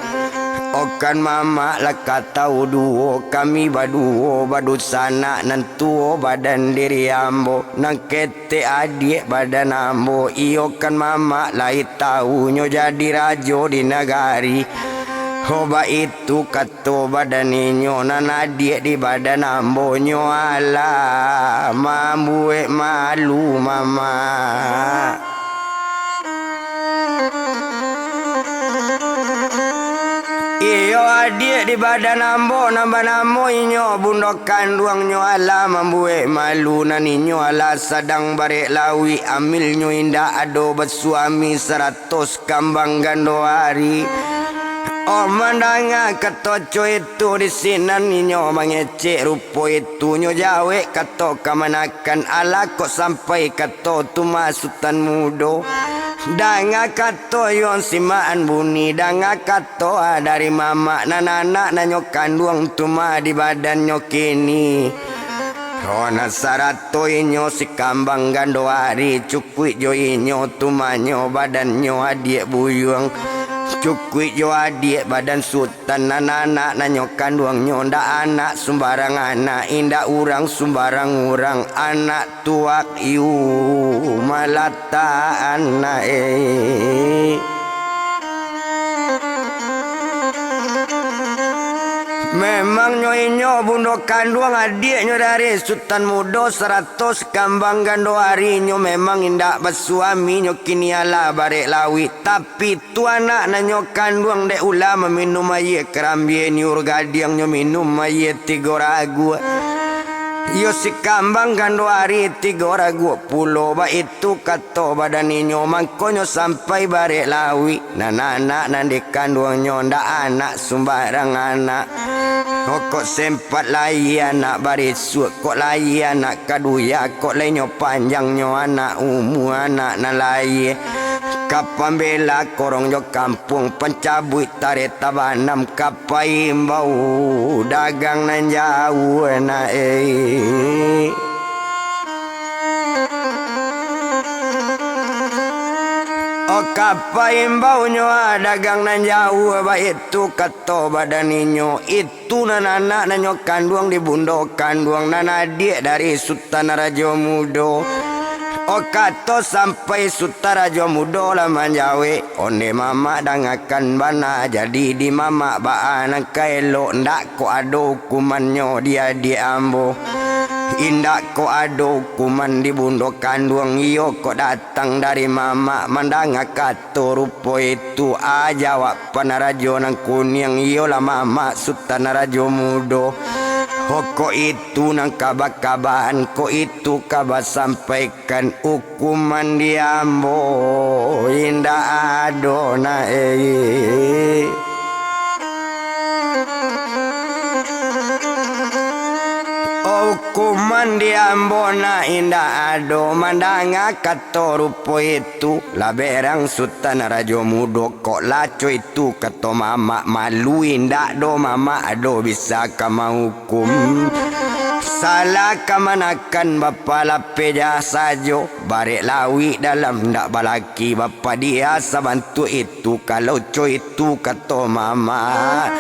Okan mamak lah ka tahu duo, kami baduo badusanak, nan tuo badan diri ambo, nan ketek adiak badan ambo, iyo kan mamak lai tahu nyo jadi rajo di nagari. Ho baitu kato badan inyo, nan adiak di badan ambo nyo alah mambuek malu mamak. Iyo, adiak di badan ambo nan banamo inyo bundo kanduang nyo alah mambuek malu, nan inyo alah sadang barek lawik, amilnyo indak ado basuami, sarato sakambang gando ari. Oh, mandanga kato co itu, di sinan inyo mangecek, rupo itu nyo jawek kato kamanakan, alah kok sampai kato tu mah Sutan Mudo. Danga kato yuang simaan buni, danga kato ah dari mamak, nan anak nan nyo kanduang tu mah di badannyo kini. Rona sarato inyo sakambang gando ari, cukuik jo inyo tu mah nyo badannyo adiak buyuang, cukuik jo adiak badan Sutan, nan anak nan nyo kanduang nyo ndak anak sumbarang anak, indak urang sumbarang urang, anak tuak yu malataan na, eh. Memangnyo inyo bundo kanduang adiaknyo dari Sutan Mudo sarato sakambang gando ari, nyo memang indak basuami, nyo kini alah barek lawik, tapi tu anak nan nyo kanduang dek ulah maminum aia karambia niur gadiang, nyo minum aia tigo raguak. Iyo sakambang gando ari tigo raguak pulo, baitu kato badan inyo, mangkonyo sampai barek lawik. Nan anak nan dikanduangnyo ndak anak sumbarang anak. Kok sempat lahia anak barisuak, kok lahia anak kaduya, kok lai nyo panjangnyo anak umua anak nan lahia. Ka pambela korong jo kampuang, pancabuik tareta banam, ka paimbau dagang nan jauah na, eh. Oh, ka paimbau nyo ah dagang nan jauah, baitu kato badan inyo, itu nan anak nan nyo kanduang di bundo kanduang, nan adiak dari Sutan Rajo Mudo. Oh, kato sampai Sutan Rajo Mudo lah manjawek, onde mamak dangakan bana, jadi di mamak baa nan ka elok, ndak kok ado hukumannyo di adiak ambo. Indak kok ado hukuman di bundo kanduang, iyo kok datang dari mamak. Mandanga kato rupo itu, ah, jawaban rajo nan kuniang, iyolah mamak Sutan Rajo Mudo. Ho, kok itu nan ka bakabaan, kok itu ka basampaikan, hukuman di ambo indak ado na, eh. Hukuman di ambo nak indak ado, mandanga kato rupo itu, lah berang Sutan Rajo Mudo, kok laco itu kato mamak, malu indak do mamak ado bisa ka mahukum. Salah kamanakan bapalapeh jah sajo, barek lawik dalam ndak balaki, bapadia sabantuak itu, kalau co itu kato mamak.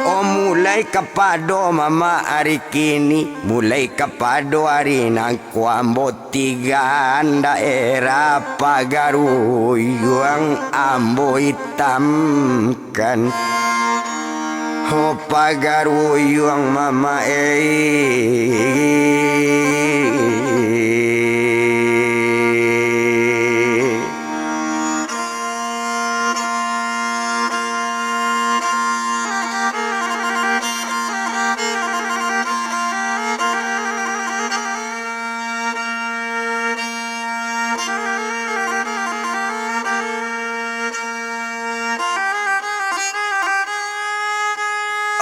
Oh, mulai kapado mamak ari kini, mulai kapado ari nangko ambo tigaan daerah Pagaruyuang ambo itamkan. Ho Pagaruyuang mamak, eh.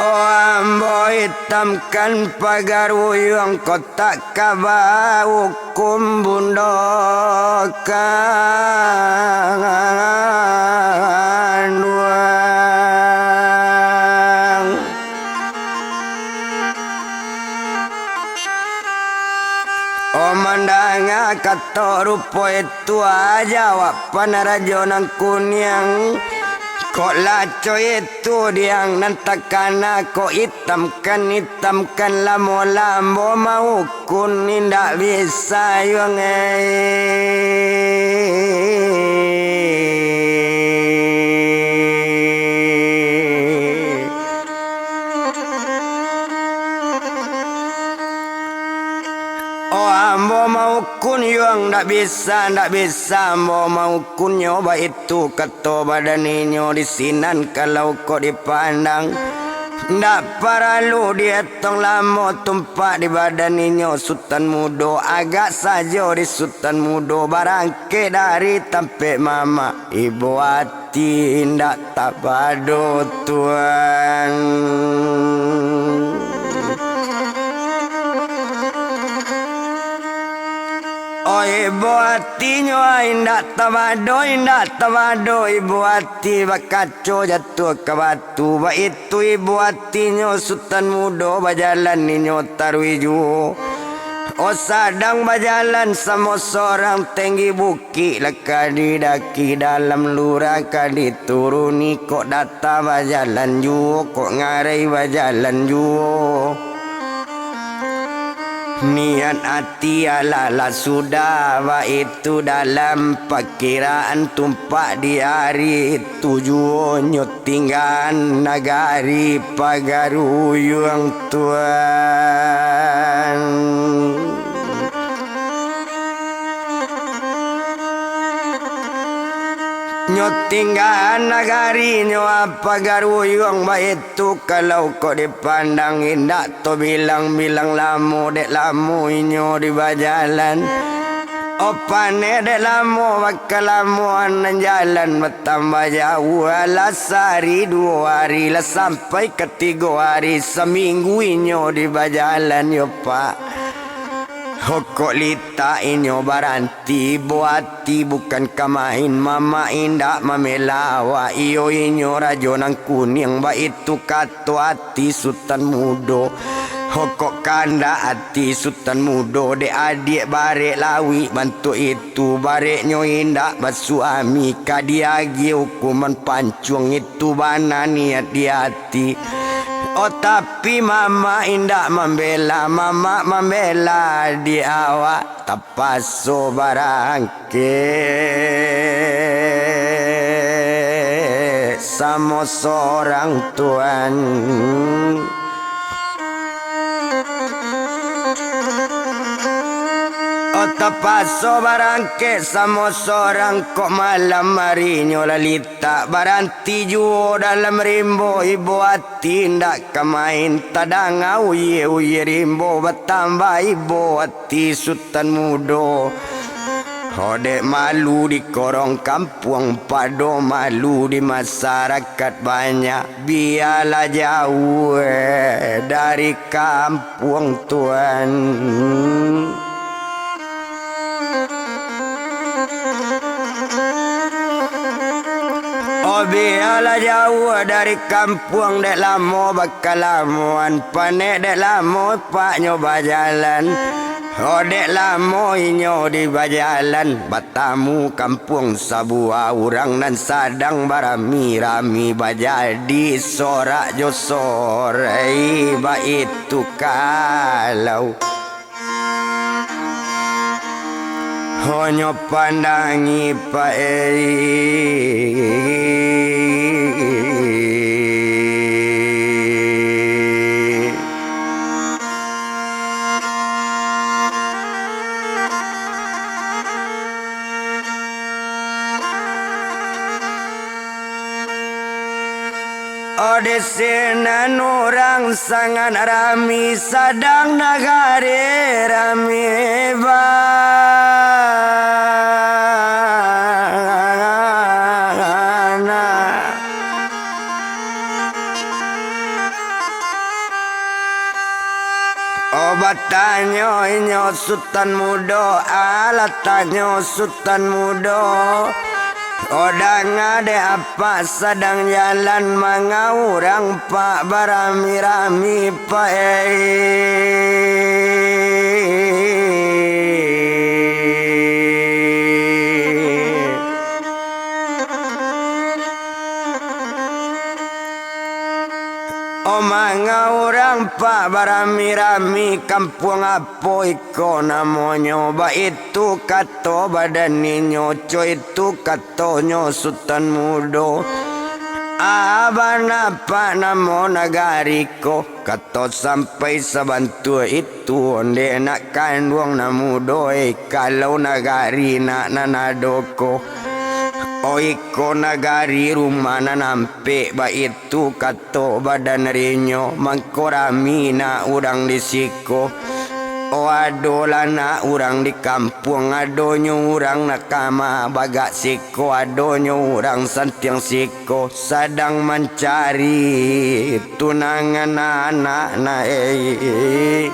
Oh, ambo itamkan pagaruyuang, kok tak ka bahukum bundo kanduang. Oh, mandanga kato rupo itu, jawab panarajo nan kuniang. Kok laco itu diang nan takana, kok itamkan, itamkan lamo-lamo, maukun indak bisa yuang ai. Oh, ambo maukun yuang, ndak bisa, ndak bisa ambo maukunnyo, baitu kato badan inyo di sinan kalau kok dipandang. Ndak paralu dietong lamo tumpak di badan inyo Sutan Mudo, agak sajo di Sutan Mudo barangkek dari tampek mamak. Ibo ati indak tabado, Tuan. Oh, ibo atinyo indak tabado, indak tabado, ibo ati bakaco jatuah ka batu, baitu ibo atinyo Sutan Mudo bajalan inyo taruih juo. Oh, sadang bajalan samo sorang, tenggi bukik lah ka didaki, dalam lurah ka dituruni, kok data bajalan juo, kok ngarai bajalan juo. Niat ati alah lah sudah, baitu dalam pakiraan tumpak di ari tu juo nyo tinggaan nagari pagaruyuang, Tuan. Nyo tinggaan nagari nyo pagaruyuang, baitu kalau kok dipandang indak tabilang-bilang lamo, dek lamo inyo di bajalan. Oh, panek dek lamo, bakalamoan nan jalan batambah jauah, lah sahari duo hari, lah sampai ka tigo hari, saminggu inyo di bajalan yo, Pak. Hokok litak inyo baranti, ibo ati bukan ka main, mamak indak mambela awak, iyo inyo rajo nan kuniang, baitu kato ati Sutan Mudo. Hokok kandak ati Sutan Mudo, dek adiak barek lawik bantuak itu, bareknyo indak basuami, ka diagiah hukuman pancuang, itu bana niat di ati. Oh, tapi mamak indak mambela, mamak mambela adiak awak, tapaso barang kek samo sorang, Tuan. Oh, tapaso barangkek samo sorang, kok malam arinyo lah litak, baranti juo dalam rimbo, ibo ati indak ka main, tadanga uyie-uyie rimbo, batambah ibo ati Sutan Mudo. Ho, dek malu di korong kampuang, pado malu di masarakat banyak, bialah jauah dari kampuang, Tuan. Oh, bialah jauah dari kampuang, dek lamo bakalamoan, panek dek lamo paknyo bajalan. Oh, dek lamo inyo di bajalan, batamu kampuang sabuah, urang nan sadang barami-rami, bajadi sorak jo sorai, baitu kalau. Honyo pandangi, Pak, eh. Oh, di sinan urang sangat rami, sadang nagari rami bana. Tanyo inyo Sutan Mudo, alah tanyo Sutan Mudo. Odang ade apak sadang jalan mangaurang pak barami-rami pak eh. O mangaurang pak barami-rami, kampuang apo iko namonyo? Baitu kato badan inyo, co itu katonyo Sutan Mudo. Abana pak namo nagari ko? Kato sampai sabantua itu, onde nak kanduang nan mudo, eh, kalau nagari nak nan ado ko. Oiko nagari rumah nan ampek, baitu kato badan rinyo, mangko rami nak urang di siko. O adolah nak urang di kampuang, adonyo urang nak kama bagak siko, adonyo urang santiang siko. Ko sadang mancari tunangan anak na, eh.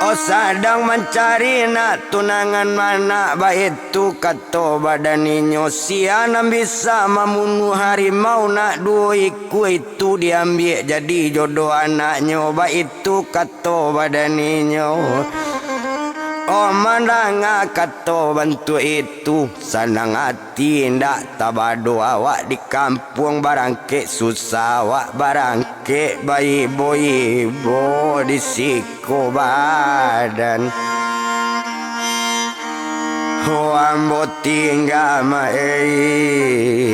O sadang mancari nak tunangan anak, baitu kato badan inyo, sia nan bisa mamunuah harimau nak duo ikua itu diambiak jadi jodoh anaknyo, baitu kato badan inyo. O mandanga kato bantuak itu, sanang ati indak tabado awak di kampuang, barangkek susah awak, barangkek baibo-ibo di siko badan. Ho ambo tingga ma, eh.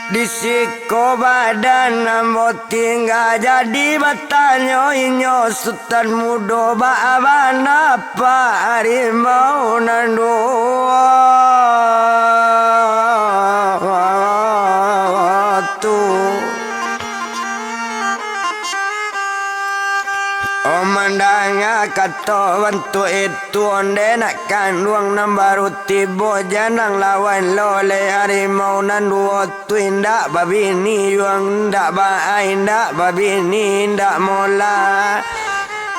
Di siko badan ambo tingga, jadi batanyo inyo Sutan Mudo, baa bana pak harimau nan duo tu? O mandanga kato bantuak itu, onde nak kanduang nan baru tibo, janang lawan lo lai harimau nan duo tu, indak babini juang, indak ba-, indak babini, indak mola.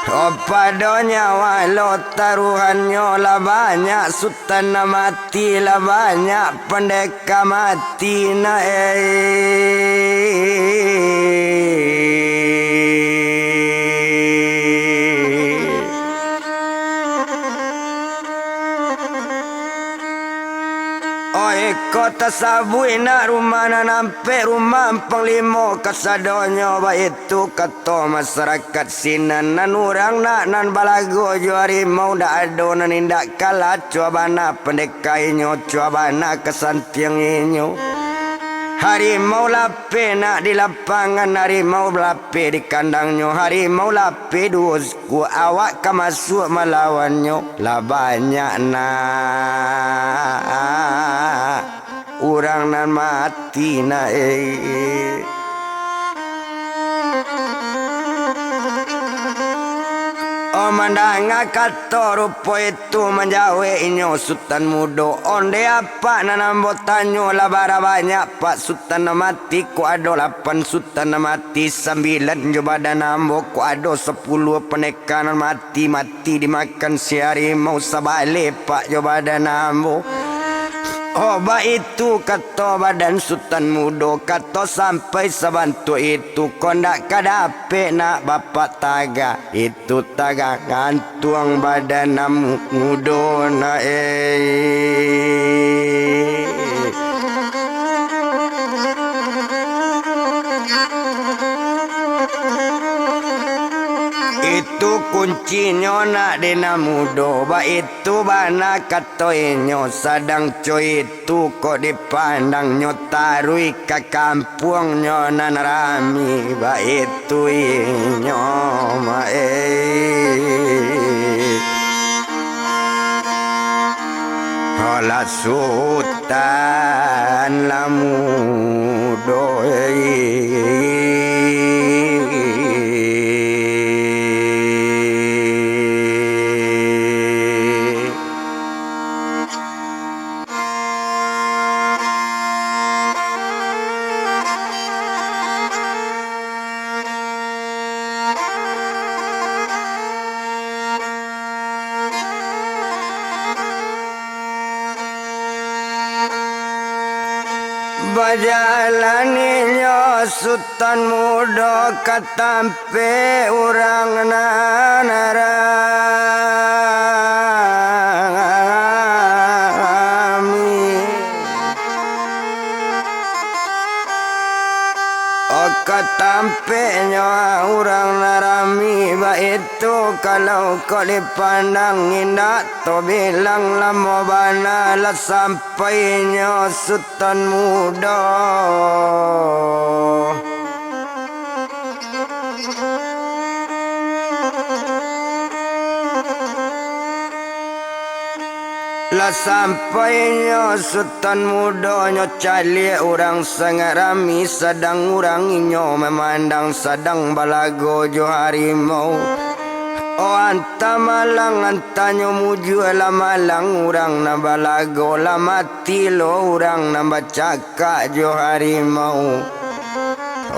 O pado nyawa lo taruhannyo, lah banyak Sutan nan mati, lah banyak pandeka mati na, eh. Oih, ko tasabuik nak rumah nan ampek, rumah panglimo kasadonyo, baitu kato masarakat sinan. Nan urang nak nan balago jo harimau, ndak ado nan indak kalah, cua bana pandeka inyo, cua bana kasantiang inyo. Harimau lapeh nak di lapangan, harimau lapeh di kandangnyo, harimau lapeh duo suku, awak ka masuak malawannyo. Lah banyak nak urang nan mati na, eh. Oh, mandanga kato rupo itu, manjawek inyo Sutan Mudo, onde apak nan ambo tanyo, lah bara banyak pak Sutan nan mati, kok ado lapan Sutan nan mati, sambilan jo badan ambo, kok ado sapuluah pandeka nan mati, mati dimakan si harimau, sabaleh pak jo badan ambo. Oh, baitu kato badan Sutan Mudo, kato sampai sabantuak itu, kok ndak ka dapek nak bapak tagah, itu tagah gantuang badan nan mudo na, eh. Itu kuncinyo nak di nan mudo, baitu bana kato inyo, sadang co itu kok dipandangnyo taruih ka kampuangnyo nan rami, baitu inyo ma, eh. Alah Sutan Tan lah mudo. Bajalan inyo Sutan Mudo ka tampek urang nan rami. O, ka tampeknyo urang nan rami baitu, kalau kok dipandang indak tabilang lamo bana lah sampainyo Sutan Mudo. Lah sampainyo Sutan Mudo, nyo caliak urang sangaik rami, sadang urang inyo mamandang sadang balago jo harimau. O, antah malang, antah nyo mujua, lah malang urang nan balago, lah mati lo urang nan bacakak jo harimau.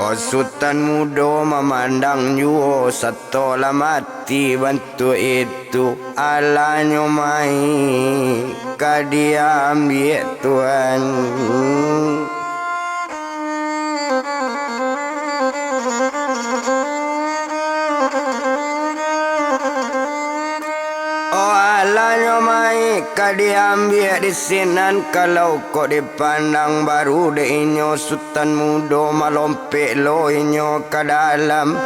O, Sutan Mudo mamandang juo sato lah mati bantuak itu. Alah nyo mai ka diambiak, Tuan. O, alah nyo mai ka diambiak di sinan, kalau kok dipandang baru dek inyo Sutan Mudo, malompek lo inyo ka dalam.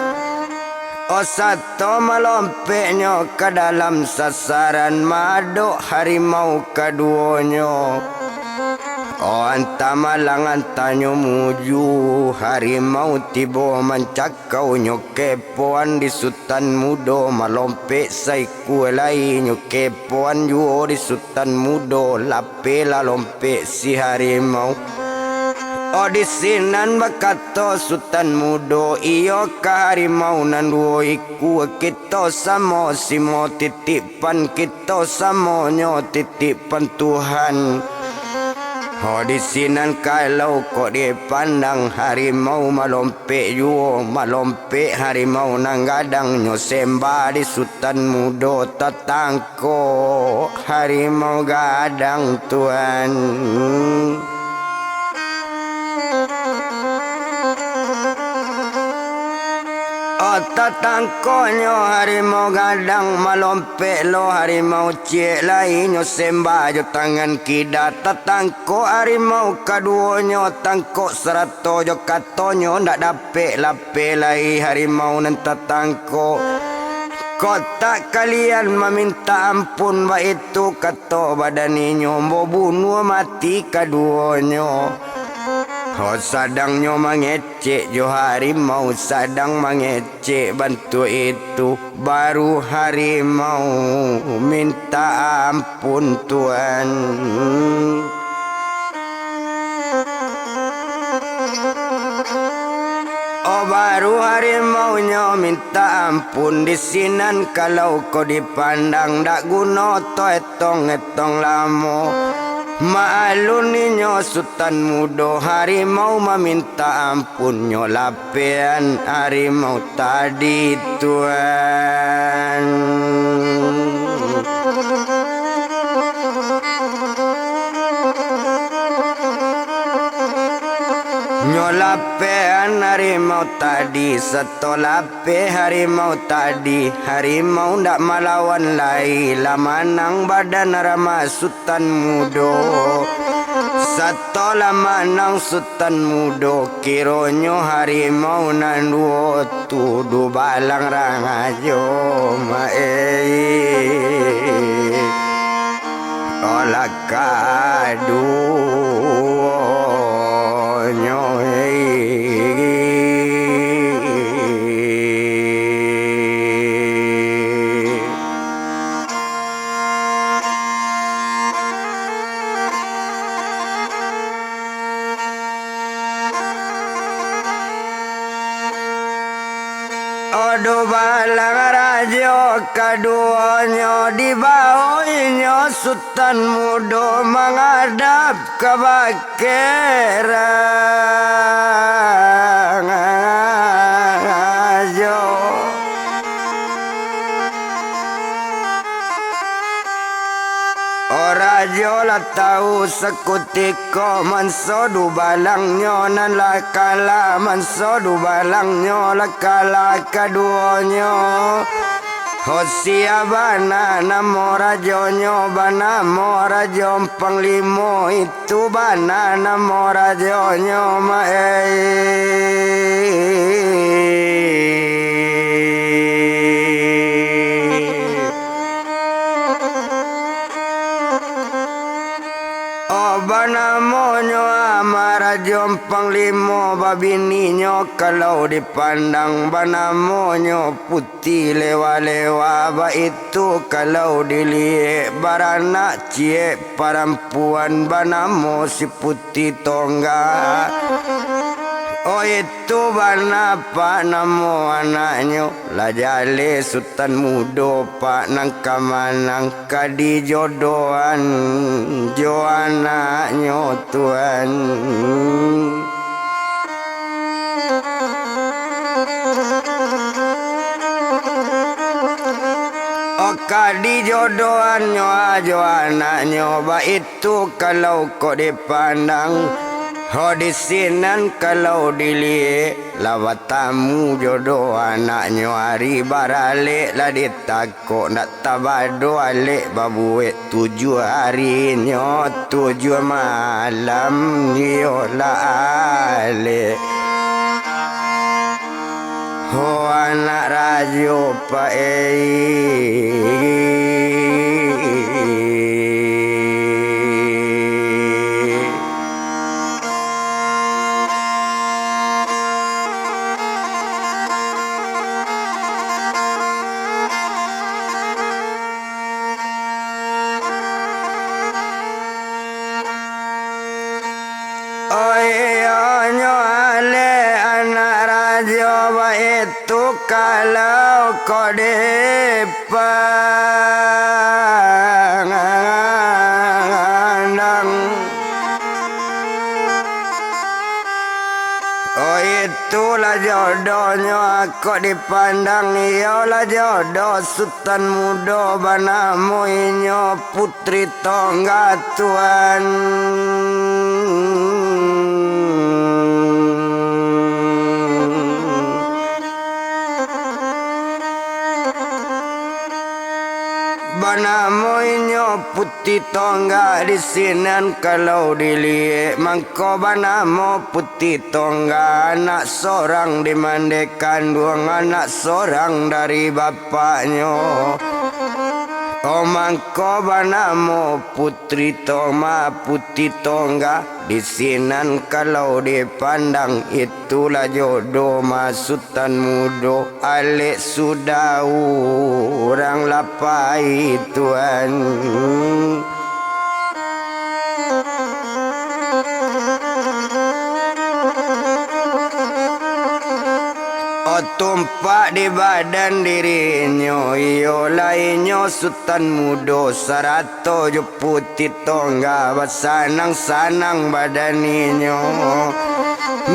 O, sato malompeknyo ka dalam sasaran, maadok harimau kaduonyo. O, antah malang, antah nyo mujua, harimau tibo mancakau, nyo kepoan di Sutan Mudo, malompek saikua lai, nyo kepoan juo di Sutan Mudo, lapeh lah lompek si harimau. O, di sinan bakato Sutan Mudo, iyo ka harimau nan duo ikua, kito samo simo titipan, kito samonyo titipan Tuhan. O, di sinan kalau kok dipandang, harimau malompek juo, malompek harimau nan gadang, nyo sembah di Sutan Mudo, tatang- ko harimau gadang, Tuan. O, tatangkonyo harimau gadang, malompek lo harimau ciek lai, nyo sembah jo tangan kida, tatangkok harimau kaduonyo, tangkok sarato jo katonyo, ndak dapek lapeh lai harimau nan tatangkok. Kok tak kalian mamintak ampun baitu, kato badan inyo, ambo bunuah mati kaduonyo. Ho, sadang nyo mangecek jo harimau, sadang mangecek bantuak itu, baru harimau mintak ampun. Pun Tuan. Oh, baru harimaunyo mintak ampun di sinan, kalau ko dipandang dak guno to etong-etong lamo. Maalun inyo Sutan Mudo, harimau mamintak ampun nyo lah pean harimau tadi, Tuan. Nyo lah pean harimau tadi, sato lah peh harimau tadi, harimau ndak malawan lai, lah manang badan ramah Sutan Mudo. Sato lah manang Sutan Mudo, kironyo harimau nan duo tu dubalang rangajo, ma-ei. Olah kaduonyo, ei. Palang rajo kaduonyo, dibaonyo Sutan Mudo mangadap ka bakeh rajo. O rajo lah tau sakutiko, manso dubalangnyo nan lah kalah, manso dubalangnyo lah kalah kaduonyo. Ho sia bana namo rajonyo, banamo Rajo Ampang Limo, itu bana namo rajonyo, ma-, eh. Oh, banamonyo Ama Rajo Ampang Limo, babininyo kalau dipandang, banamonyo Puti Lewa-lewa, baitu kalau diliek, baranak ciek parampuan, banamo si Puti Tongga. Oh, itu bana, Pak, namo anaknyo. Lah jaleh Sutan Mudo, Pak, nan ka manang, ka dijodohan jo anaknyo, Tuan. Oh, ka dijodohannyo jo anaknyo, baitu kalau kok dipandang. Ho, di sinan kalau diliek, lah batamu jodoh anaknyo, ari baralek lah ditakok, ndak tabado alek babuek, tujuah arinyo tujuah malam, iyolah alek. Ho, anak rajo, Pak, eh. Oiyonyo alek anak rajo, baitu kalau kok dipandang. Oh, itulah jodohnyo, kok dipandang, iyolah jodoh Sutan Mudo, banamo inyo Putri Tongga, Tuan. Banamo inyo Puti Tongga, di sinan kalau diliek, mangko banamo Puti Tongga, anak sorang di mandeh kanduang, anak sorang dari bapaknyo. Oh, mangko banamo Putri Tongga, Puti Tongga, di sinan kalau dipandang, itulah jodoh ma Sutan Mudo, alek sudah urang lah pai, Tuan. Oh, tumpak di badan dirinyo, iyolah inyo Sutan Mudo, sarato jo Puti Tongga, basanang-sanang badan inyo,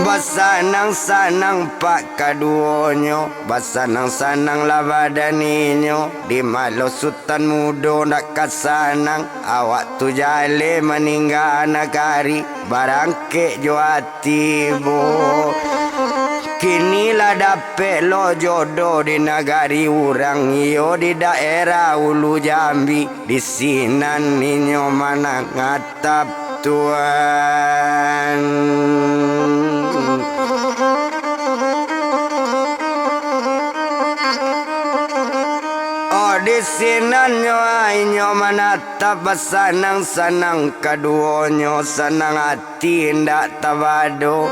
basanang-sanang pak kaduonyo, basanang-sananglah badan inyo. Di malah Sutan Mudo ndak ka sanang, awak tu jaleh maningga nagari, barangkek jo ati bo. Kini lah dapek lo jodoh di nagari urang, iyo di daerah Ulu Jambi. Di sinan inyo manatap, Tuan. Oh, di sinan nyo inyo manatap, basanang-sanang kaduonyo, sanang ati indak tabado.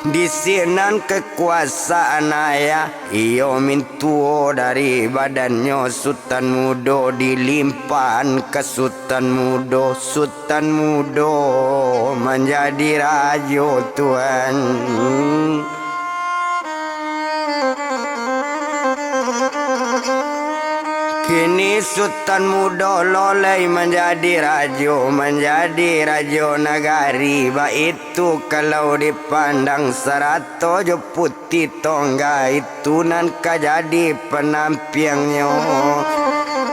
Di sinan kakuasaan ayah, iyo mintuo dari badannyo Sutan Mudo, dilimpahan ka Sutan Mudo, Sutan Mudo manjadi rajo, Tuan. Kini Sutan Mudo lo lai manjadi rajo, manjadi rajo nagari. Baitu kalau dipandang sarato jo Puti Tongga, itu nan ka jadi panampiangnyo.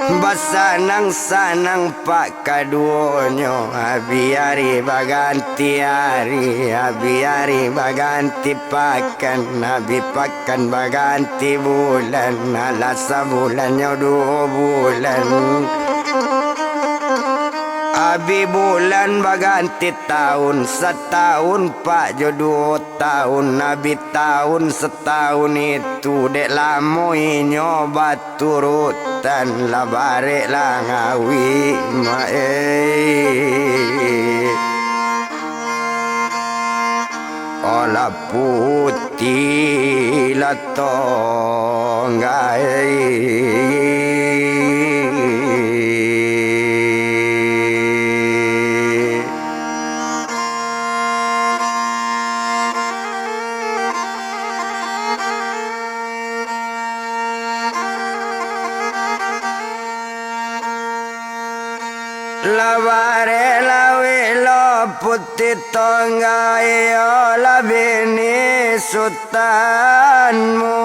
Basanang-sanang pak kaduonyo, abih ari baganti ari, abih ari baganti pakan, abih pakan baganti bulan, alah sabulannyo duo bulan. Abih bulan baganti taun, sataun pak jo duo taun, abih taun sataun itu, dek lamo inyo baturutan, lah barek lah ngawik, mak eh. Alah Puti lah Tongga eh. Lah barek lawik lo Puti Tongga, iyolah bini Sutan Mudo.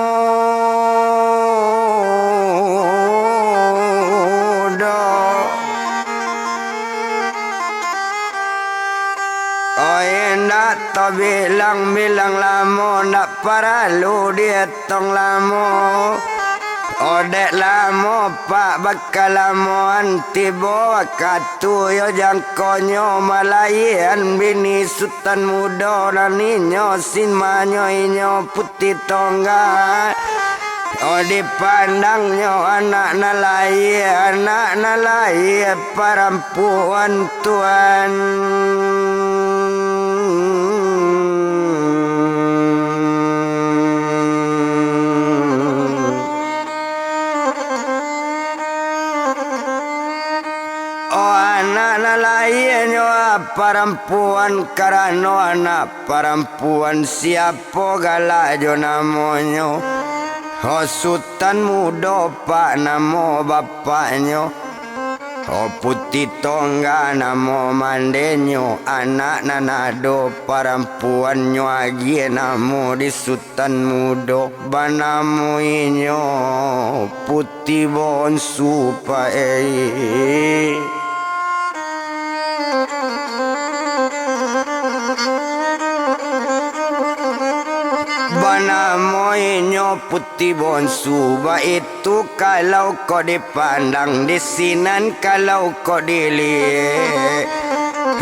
Oh, indak tabilang-bilang lamo, ndak paralu dietong lamo. Oh, dek lamo pak bakalamoan, tibo wakatu iyo jangkonyo malaian bini Sutan Mudo, nan inyo simanyo inyo Puti Tongga. Oh, dipandangnyo anak nan lahia, anak nan lahia parampuan, Tuan. Oh, anak nan lahianyo parampuan, karano anak parampuan, siapo galak jo namonyo? Oh, Sutan Mudo pak namo bapaknyo. Oh, Puti Tongga namo mandenyo, anak nan ado parampuannyo agiah namo di Sutan Mudo, banamo inyo Puti Bonsu, Pak, eh. Banamo inyo Puti Bonsu, baitu kalau kok dipandang di sinan, kalau kok diliek.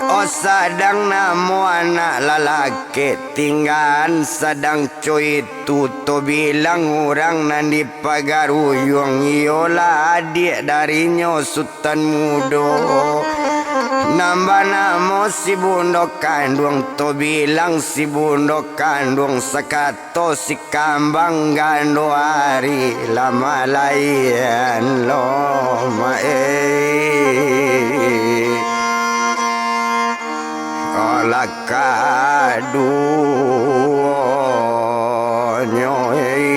Oh, sadang namo anak lalaki tinggaan, sadang co itu tobilang urang nan dipagaruyuang, iyolah adiak darinyo Sutan Mudo, nan banamo si bundo kanduang, tobilang si bundo kanduang sakato si kambang gando ari, lah malaian lo, mak, eh. Alah kaduonyo, eh.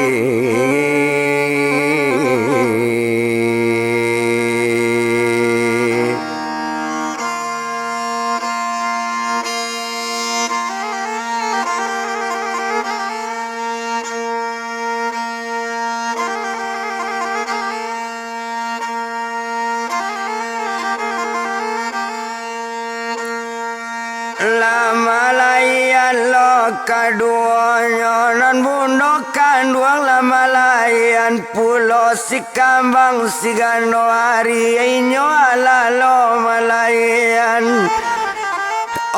Lah malaian lo kaduonyo, nan bundo kanduang lah malaian pulo, si kambang si gando ari, inyo alah lo malaian.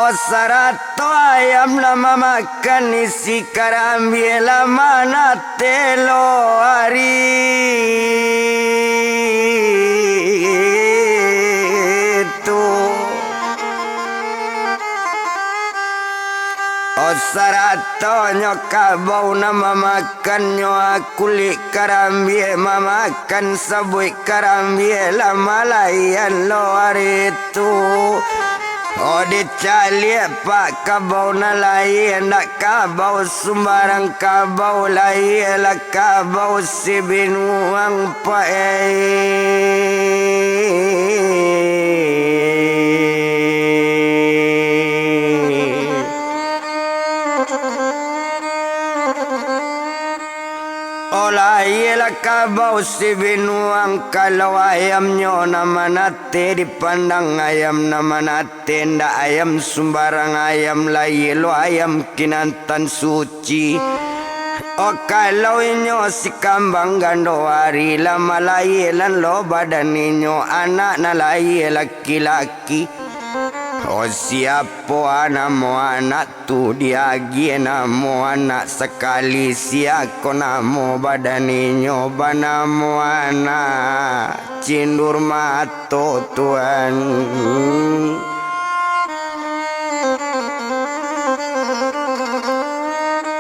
Oh, sarato ayam lah mamakan isi karambia, lah manateh lo ari tu. Oh, saratonyo kabau nan mamakannyo, kulik karambia mamakan sabuik karambia, lah malaian lo ari tu. Oh, dicaliak pak kabau nan lahia, ndak kabau sumbarang kabau, lahia lah kabau si binuang, Pak, eh. Kabau si binuang, kalau ayamnyo nan manateh, dipandang ayam nan manateh, ndak ayam sumbarang ayam, layie lo ayam kinantan suci. Oh, kalau inyo si kambang gando ari, lah malayielan lo badan inyo, anak nan layie laki-laki. Oh, siapo namo anak tu, diagiah namo anak sakali, sia ko namo badan inyo, banamo anak Cindur Mato, Tuan.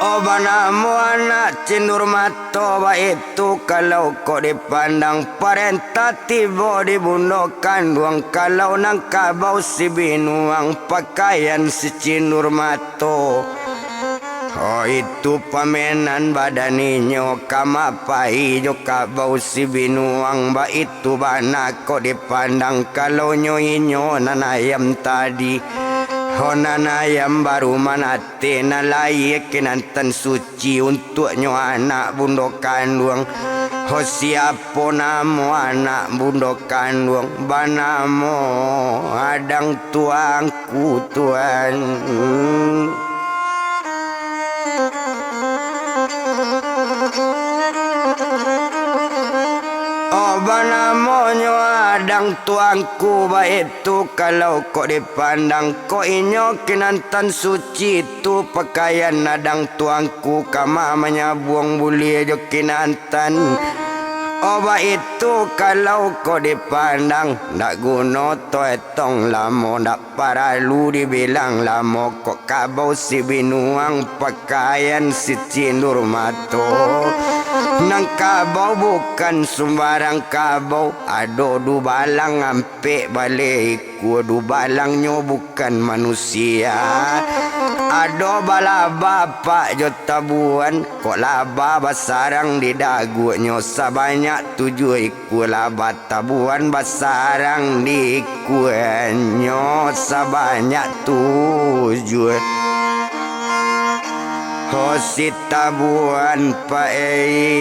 Oh, banamo anak Cindur Mato, baitu kalau kok dipandang, parentah tibo di bundo kanduang, kalau nan kabau si binuang, pakaian si Cindur Mato. Oh, itu pamenan badan inyo, ka mapai jo kabau si binuang, baitu bana kok dipandang, kalau nyo inyo nan ayam tadi. Oh, nan ayam baru manateh, nan layie kinantan suci, untuaknyo anak bundo kanduang. Ho, siapo namo anak bundo kanduang? Banamo Adang Tuangku, Tuan. Oh, banamonyo Adang Tuangku, baitu kalau kok dipandang, kok inyo kinantan suci tu pakaian Adang Tuangku, kama manyabuang buliah jo kinantan. Oh, baitu kalau kok dipandang, ndak guno to etong lamo, ndak paralu dibilang lamo, kok kabau si binuang, pakaian si Cindur Mato. Nan kabau bukan sumbarang kabau, ado dubalang ampek baleh ikua, dubalangnyo bukan manusia. Ado balaba apak jo tabuan, kok laba basarang di daguaknyo, sabanyak tujuah ikua laba, tabuan basarang di ikuanyo, sabanyak tujuah. Ho, si tabuan, Pak, eh.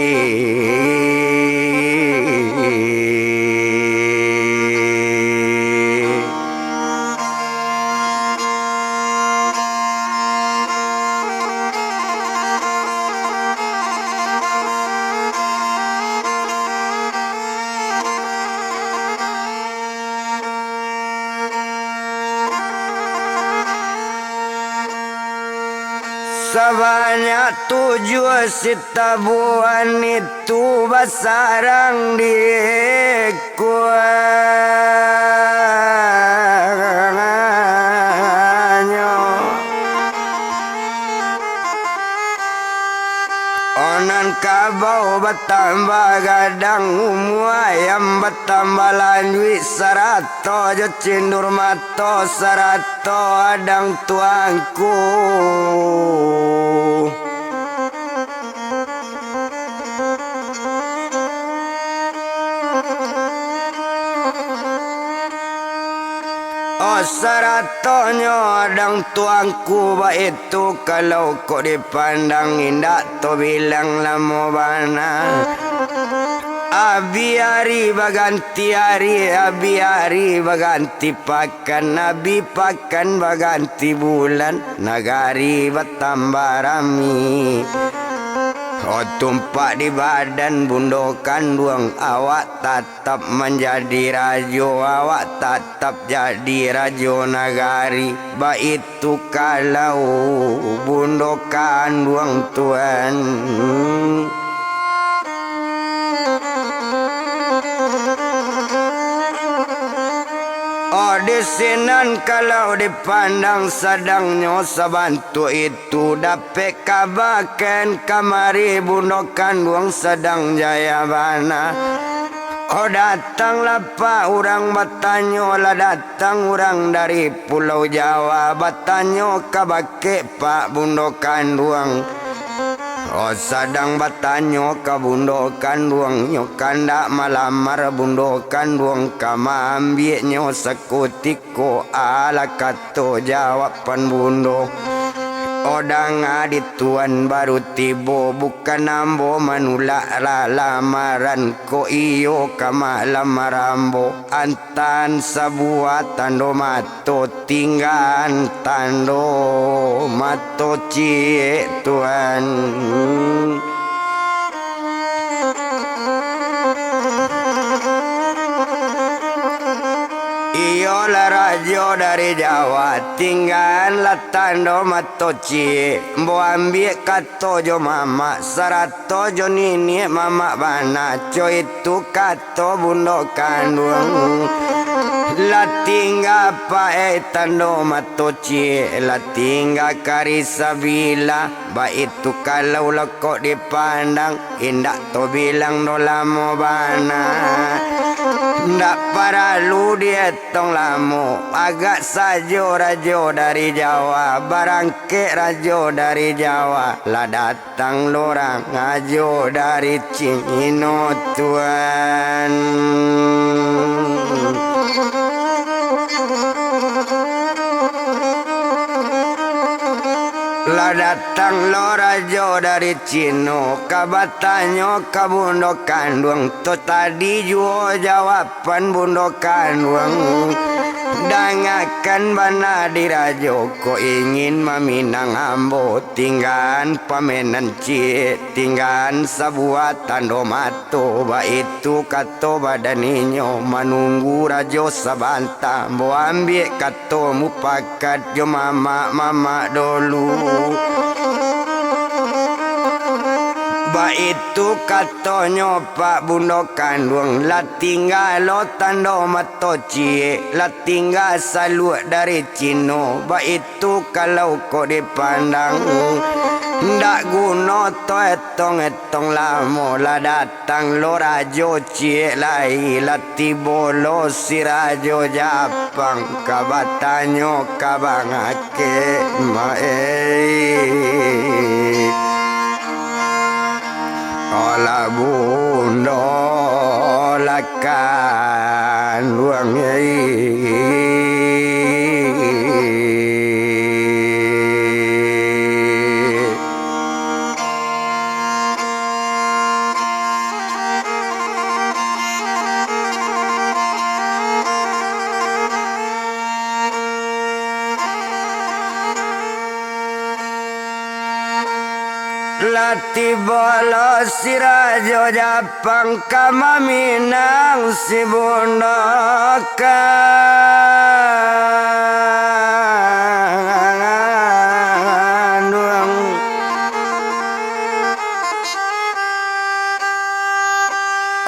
Sabanyak tujuah si tabuan itu basarang di ikuanyo. Nan kabau batambah gadang, umua ayam batambah lanjuik, sarato jo Cindur Mato, sarato Adang Tuangku. Oh, saratonyo Adang Tuangku, baitu kalau kok dipandang, indak tabilang lamo bana. Abih ari baganti ari, abih ari baganti pakan, abih pakan baganti bulan, nagari batambah rami. Oh, tumpak di badan bundo kanduang, awak tatap manjadi rajo, awak tatap jadi rajo nagari. Baitu kalau bundo kanduang, Tuan. Oh, di sinan kalau dipandang, sadangnyo sabantuak itu, dapek kaba ken kamari bundo kanduang sadang jaya bana. Oh, datanglah, Pak, urang batanyo, lah datang urang dari Pulau Jawa, batanyo kabake Pak bundo kanduang. Oh, sadang batanyo ka bundo kanduang, nyo kandak malamar bundo kanduang, ka maambiaknyo sakutiko, alah kato jawaban bundo. Odang adi tuan baru tibo, bukan ambo manulak la-, lamaran, kok iyo ka malamar ambo. Antaan sabuah tando mato, tinggaan tando mato ciek tuan. Iyolah rajo dari Jawa, tinggaanlah tando mato ciek. Ambo ambiak kato jo mamak, sarato jo niniak mamak bana, co itu kato bundo kanduang. Lah tingga paek tando mato ciek, lah tingga kari sabilah. Baitu kalau lah kok dipandang, indak tobilang doh lamo bana. Ndak paralu dietong lamo, agak sajo rajo dari Jawa, barangkek rajo dari Jawa, lah datang lo rajo dari Cino tuan. Lah datang lo rajo dari Cino, ka batanyo ka bundo kanduang, tu tadi juo jawaban bundo kanduang. Dangakan bana di rajo, kok ingin maminang ambo, tinggaan pamenan ciek, tinggaan sabuah tando mato, baitu kato badan inyo, manunggu rajo sabanta, ambo ambiak kato mupakat jo mamak-mamak dulu. Baitu katonyo pak bundo kanduang, lah tingga lo tando mato ciek, lah tingga saluak dari Cino, baitu kalau kok dipandang. Ndak guno to etong-etong lamo, lah datang lo rajo ciek lai, lah tibo lo si rajo Japang, ka batanyo ka bangakek maek. Alah bundo lah kanduang. Lah tibo lo si rajo Japang ka maminang si bundo kanduang.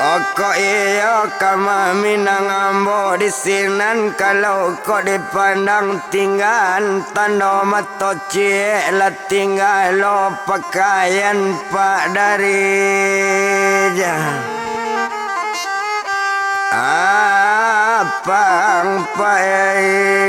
Oko iyo ka maminang ambo di sinan, kalau kok dipandang tinggaan tando mato ciek, lah tingga lo pakaian pak dari ja-, Japang paek.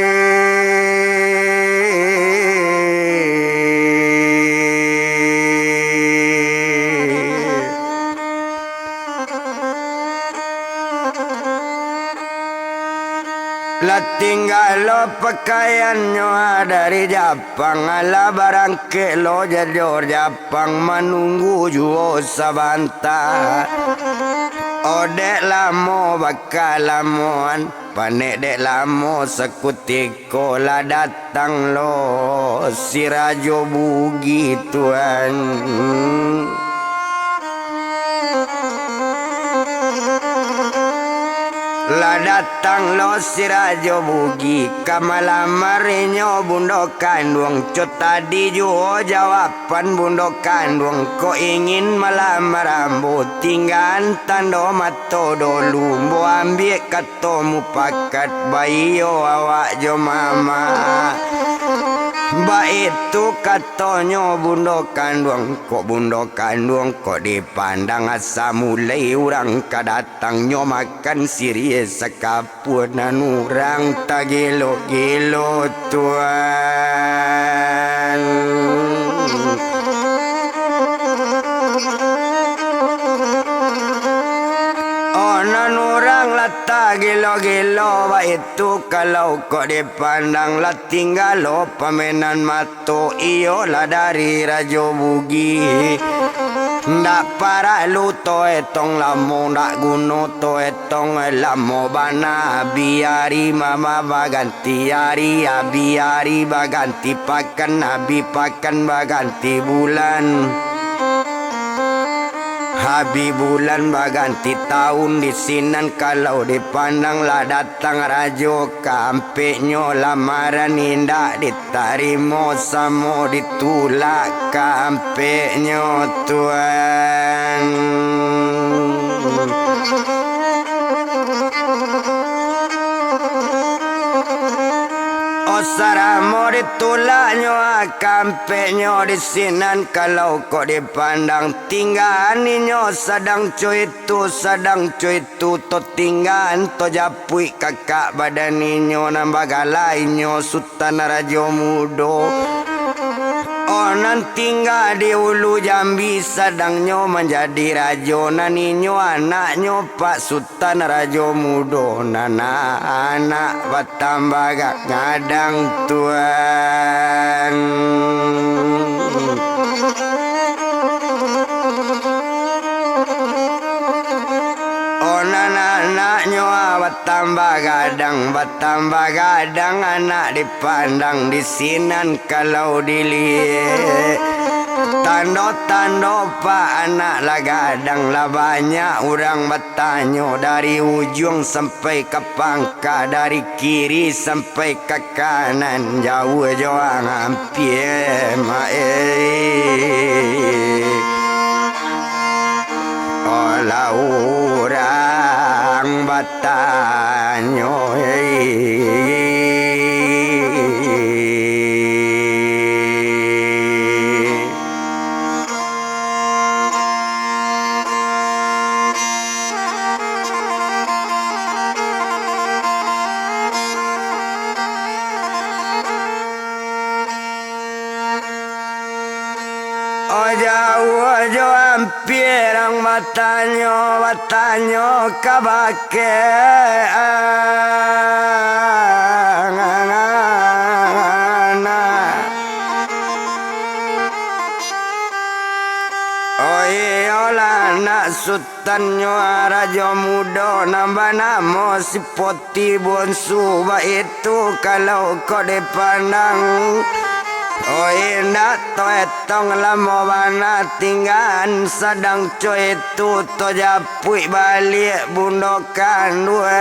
Lah tingga lo pakaiannyo dari Japang, alah barangkek lo jo Japang, manunggu juo sabanta. Odek lamo bakalamoan, panek dek lamo sakutiko, lah datang lo si rajo Bugih tuan. Lah datang lo si rajo Bugih, ka malamar inyo bundo kanduang. Co tadi juo jawaban bundo kanduang, kok ingin malamar ambo, tinggaan tando mato dolu, ambo ambiak ka to mupakat, baiyo awak jo mama. Baitu katonyo bundo kanduang, kok bundo kanduang kok dipandang, asa mulai urang ka datang, nyo makan siriah sakapua, nan urang tagilo-gilo tuan. Oh, nan urang Tagilo-gilo baitu kalau kok dipandang, lah tinggalo pamenan mato, iyolah dari Rajo Bugih. Ndak paralu to etong lamo, ndak guno to etong lamo bana, biari mama bagan- ti ari, abi ari baganti pakan, abi pakan baganti bulan, abi bulan baganti taun. Di sinan kalau dipandang, lah datang rajo ka ampeknyo, lamaran indak ditarimo, samo ditulak ka ampeknyo, tuan. Osaramo ditulaknyo, akampeknyo di sinan, kalau kok dipandang, tinggaan inyo sadang cuitu, sadang cuitu to tinggaan to japuik kakak badan inyo, nan bagala inyo Sutan Rajo Mudo. Oh, nan tingga di Ulu Jambi, sadangnyo manjadi rajo, nan inyo anaknyo Pak Sutan Rajo Mudo, nan anak batambah gadang, tuan. Oh, nan anaknyo batambah gadang, batambah gadang anak di pandang di sinan kalau diliek. Tando-tando Pak anak lah gadang, lah banyak urang batanyo dari ujuang sampai ka pangka, dari kiri sampai ka kanan, jauah jo ang ampia, mak, eh. Olah urang batanyo, eh. Oh, jauah jo ampia ang batanyo, batanyo kabake anak. Oh, iyolah, anak Sut- tannyo Rajo Mudo nan banamo si Poti Bonsu, baitu kalau kok dipandang. Oh, indak to etong lamo bana tinggaan sadang co itu to japuik baliak bundo kanduang.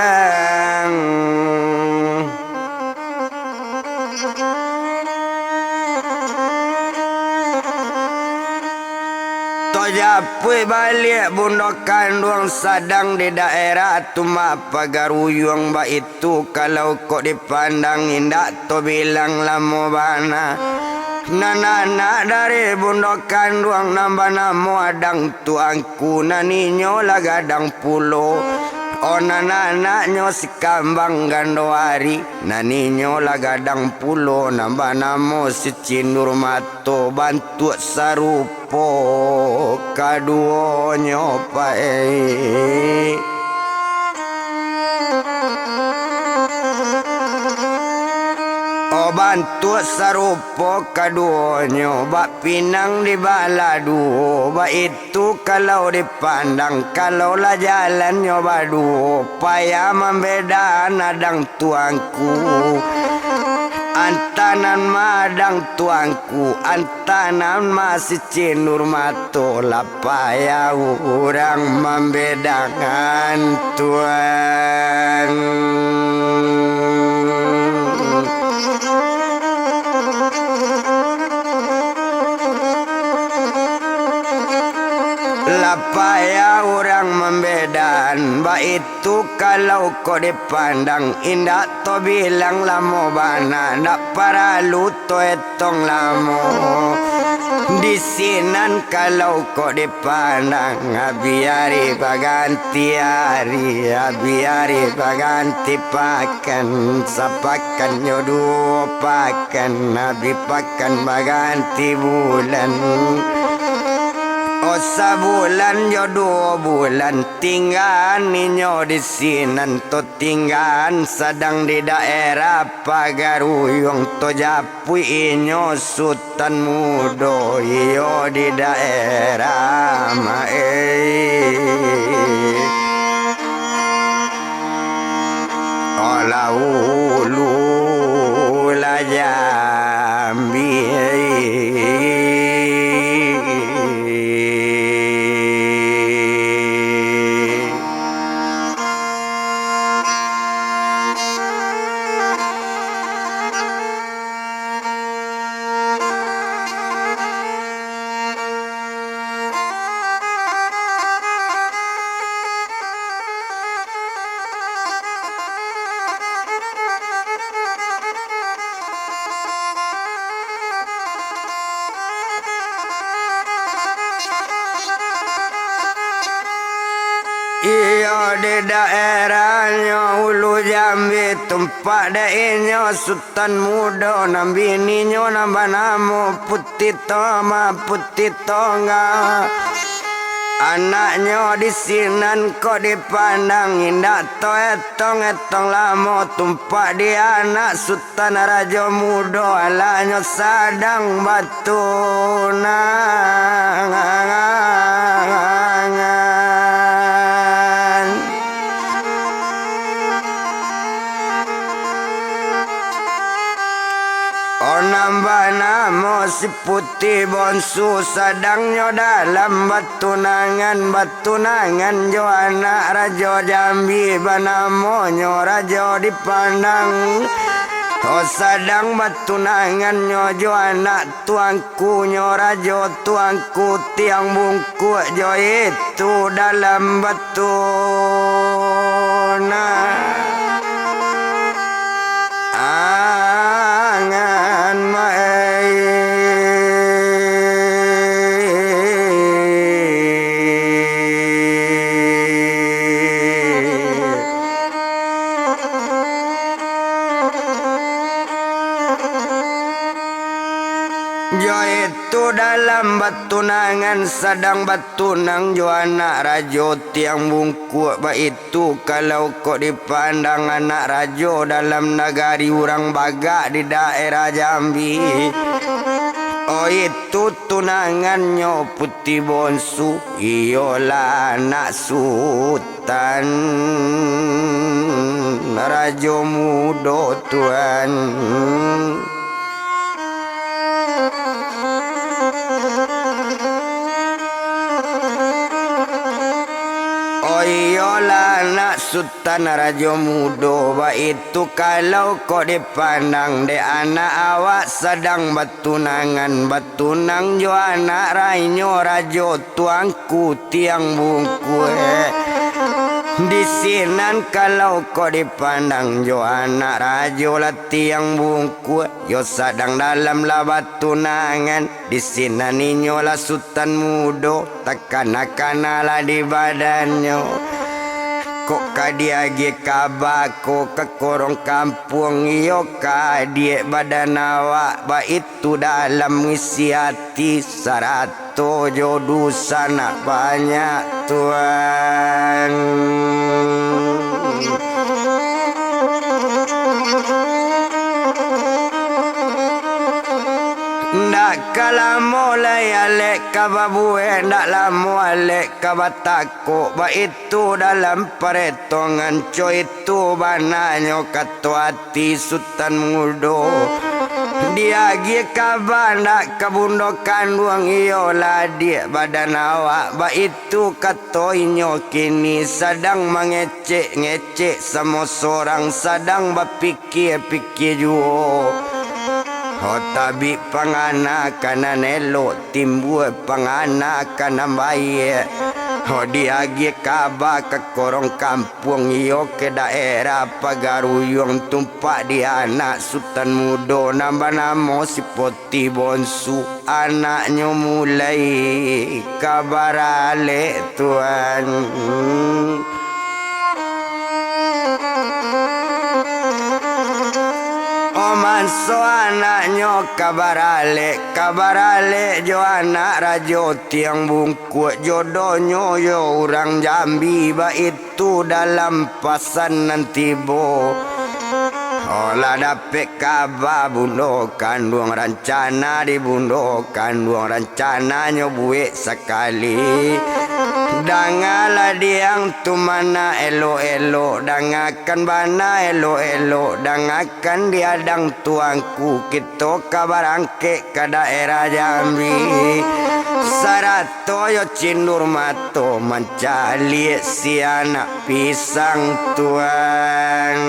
Tajapuik baliak bundo kanduang sadang di daerah Tumak Pagaruyuang, baitu kalau kok dipandang indak tabilang lamo bana. Nan anak dari bundo kanduang nan banamo Adang Tuangku, nan inyo lah gadang pulo. Oh, nan anaknyo si Kambang Gando Ari, nan inyo lah gadang pulo, nan banamo si Cindur Mato, bantuak sarupo kaduonyo, pai. Oh, bantuak sarupo kaduonyo, bak pinang dibalah duo, baitu kalau dipandang, kalau lah jalannyo baduo, payah mambedaan Adang Tuangku. Antah nan ma Adang Tuangku, antah nan ma si Cindur Mato, lah payah urang mambedakan, tuan. Lah payah urang mambedakan, baitu kalau kok dipandang, indak tabilang lamo bana, ndak paralu to etong lamo. Di sinan kalau kok dipandang, abi ari baganti ari, abi ari baganti pakan, sapakan jo duo pakan, abi pakan baganti bulan. Oh, sabulan jo duo bulan tinggaan inyo di sinan to, tinggaan sadang di daerah Pagaruyuang to, japuik inyo Sutan Mudo iyo di daerah Maeh. Olah ulu lah Jambi. Iyo, di daerahnyo Ulu Jambi, tumpak dek inyo Sutan Mudo, nan bininyo nan banamo Putih Toma, Putih Tongga. Anaknyo di sinan kok dipandang, indak to etong-etong lamo, tumpak di anak Sutan Rajo Mudo, alahnyo sadang batunangan. Oh, nan banamo si Putih Bonsu, sadangnyo dalam batunangan, batunangan jo anak Rajo Jambi, banamonyo Rajo Dipandang. Oh, sadang batunangannyo jo anak tuangkunyo Rajo Tuangku Tiang Bungkuak, jo itu dalam batunangan, Maeh. Jo itu dalam batunangan, sadang batunang jo anak Rajo Tiang Bungkuak, baitu kalau kok dipandang anak rajo dalam nagari urang bagak di daerah Jambi. Oh, itu tunangannyo Putih Bonsu, iyolah anak Sutan Rajo Mudo, Tuan. Oh, iyolah anak Sutan Rajo Mudo, baitu kalau kok dipandang dek anak awak sadang batunangan, batunang jo anak rainyo Rajo Tuangku Tiang Bungkuak. Di sinan kalau kok dipandang jo anak rajo lah Tiang Bungkuak, yo sadang dalam lah batunangan. Di sinan inyo lah Sutan Mudo, takana-kana lah di badannyo. Kok ka diagiah kaba ko ka korong kampuang, iyo ka adiak badan awak, baitu dalam isi ati, sarato jo dusanak banyak, Tuan. Ndak ka lamo lai alek ka babuek, ndak lamo alek ka batakok, baitu dalam paretongan, co itu bananyo kato ati Sutan Mudo. Diagiah kaba ndak ka bundo kanduang, iyolah adiak badan awak, baitu kato inyo kini sadang mangecek-ngecek samo sorang, sadang bapikia-pikia juo. Ho, tabik pangana ka nan elok, timbua pangana ka nan baiak. Ho, diagiah kaba ka korong kampuang, iyo ka daerah Pagaruyuang, tumpak di anak Sutan Mudo nan banamo si Putih Bonsu, anaknyo mulai ka baralek, Tuan. Oh, Banso anaknyo ka baralek, ka baralek jo anak rajo Tiang Bungkuak, jodohnyo yo urang Jambi, baitu dalam pasan nan tibo. Olah dapek kaba bundo kanduang, rancana di bundo kanduang, rancananyo buek sakali. Dangalah diang tu mana elok-elok, dangakan bana elok-elok, dangakan di adang tuangku, kito ka barangkek ka daerah Jambi. Sarato yo cindur mato mancaliak si anak pisang tuan.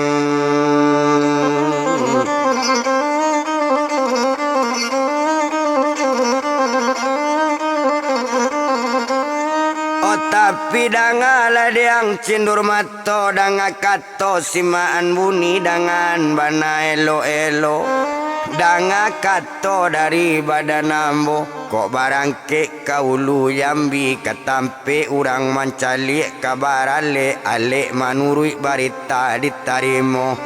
Oh, tapi dangalah diang cindur mato, danga kato simaan buni, dangan bana elok-elok, danga kato dari badan ambo. Kok barangkek ka Ulu Jambi, ka tampek urang mancaliak, ka baralek alek manuruik barita ditarimo.